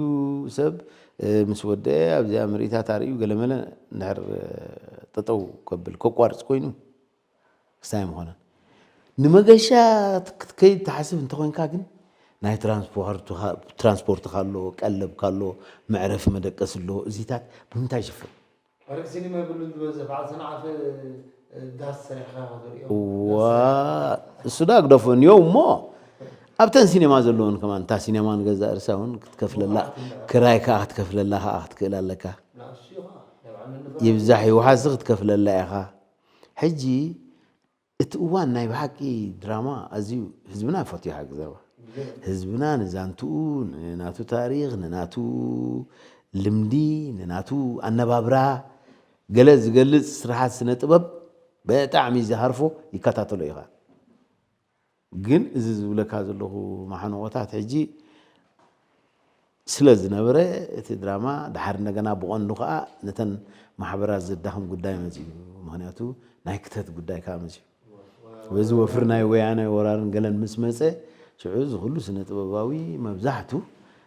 ሰብ፣ እ፣ ምስ ወደአ፣ ኣብዚኣ ምርኢታት ኣርእዩ ገለመለ እንድሕር፣ እ፣ ጠጠው ከብል፣ ከቋርጽ ኮይኑ፣ ክስታይ ምኾነን። ንመገሻ ክትከይድ ትሓስብ እንተኾይንካ ግን፣ ናይ ትራንስፖርትኻ፣ ትራንስፖርትኻ ኣሎ፣ ቀለብካ ኣሎ፣ መዕረፊ መደቀሲ ኣሎ፣ እዚታት ብምንታይ ይሽፈን? ወርቂ ሲኒማ የብሉን ዝበዝሕ፣ በዓል ሰንዓፈ ዳስ ሰሪሕኻ ኢኻ ትሪኦ። እዋ፣ ዳስ ሰሪሕኻ። እሱ ዳ ግደፎ እንዮ እሞ፣ ኣብተን ሲኔማ ዘለውን ከማን፣ እታ ሲኔማ ንገዛእ ርሳ እውን ክትከፍለላ፣ መብራህቲ እንዳ ክራይ ከኣ ክትከፍለላ ከኣ ክትክእል ኣለካ። ንኣሽቱ እዩ ኸዓ፣ ናይ በዓል መንበሪ። ይብዛሕ ይውሓስ ክትከፍለላ ኢኻ። ሕጂ እቲ እዋን ናይ ብሓቂ ድራማ ኣዝዩ ህዝብና ፈትዩ ሓቂ ዘረባ። ብዘይ ህዝብና ንዛንትኡ፣ ንናቱ ታሪኽ፣ ንናቱ ልምዲ፣ ንናቱ ኣነባብራ ገለ ዝገልጽ ስራሓት ስነ ጥበብ ብጣዕሚ ዝሃርፎ ይከታተሎ ኢኻ። ግን እዚ ዝብለካ ዘለኹ መሓንቖታት ሕጂ ስለ ዝነበረ፣ እቲ ድራማ ድሓር እንደገና ብቐንዱ ከኣ ነተን ማሕበራት ዘዳኽም ጉዳይ መጺኡ። ምኽንያቱ ናይ ክተት ጉዳይ ከኣ መጺኡ። በዚ ወፍሪ ናይ ወያነ ወራርን ገለን ምስ መጸ፣ ሽዑ እዚ ኩሉ ስነ ጥበባዊ መብዛሕቱ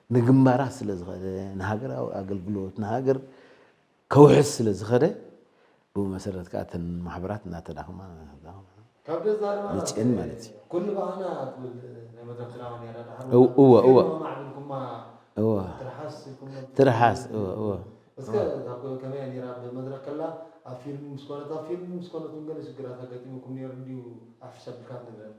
ንግንባራት ስለ ዝኸደ፣ ንሃገራዊ ኣገልግሎት፣ ንሃገር ከውሕስ ስለ ዝኸደ፣ ብኡ መሰረት ከኣ እተን ማሕበራት እናተዳኽማ፣ ካብ ገዛ ድማ ልጭን ማለት እዩ። ኩሉ ብኣና ትብል ናይ መድረኽ ድራማ ነይራ። ድሓር እው-፣ እወ፣ እወ። ፊልም ኣማዕቢልኩማ እወ። ትርሓስ ኢልኩም ነበር። ትርሓስ፣ እወ፣ እወ። እስከ እወ። እታ ኮ-፣ ከመይ እያ ነይራ ብመድረኽ ከላ፣ ኣብ ፊልም ምስ ኮነት፣ ኣብ ፊልም ምስ ኮነት እውን ገለ ሽግራት ኣጋጢሙኩም ነይሩ እንድዩ፣ ዓፍሽ ኣቢልካ ንብለን።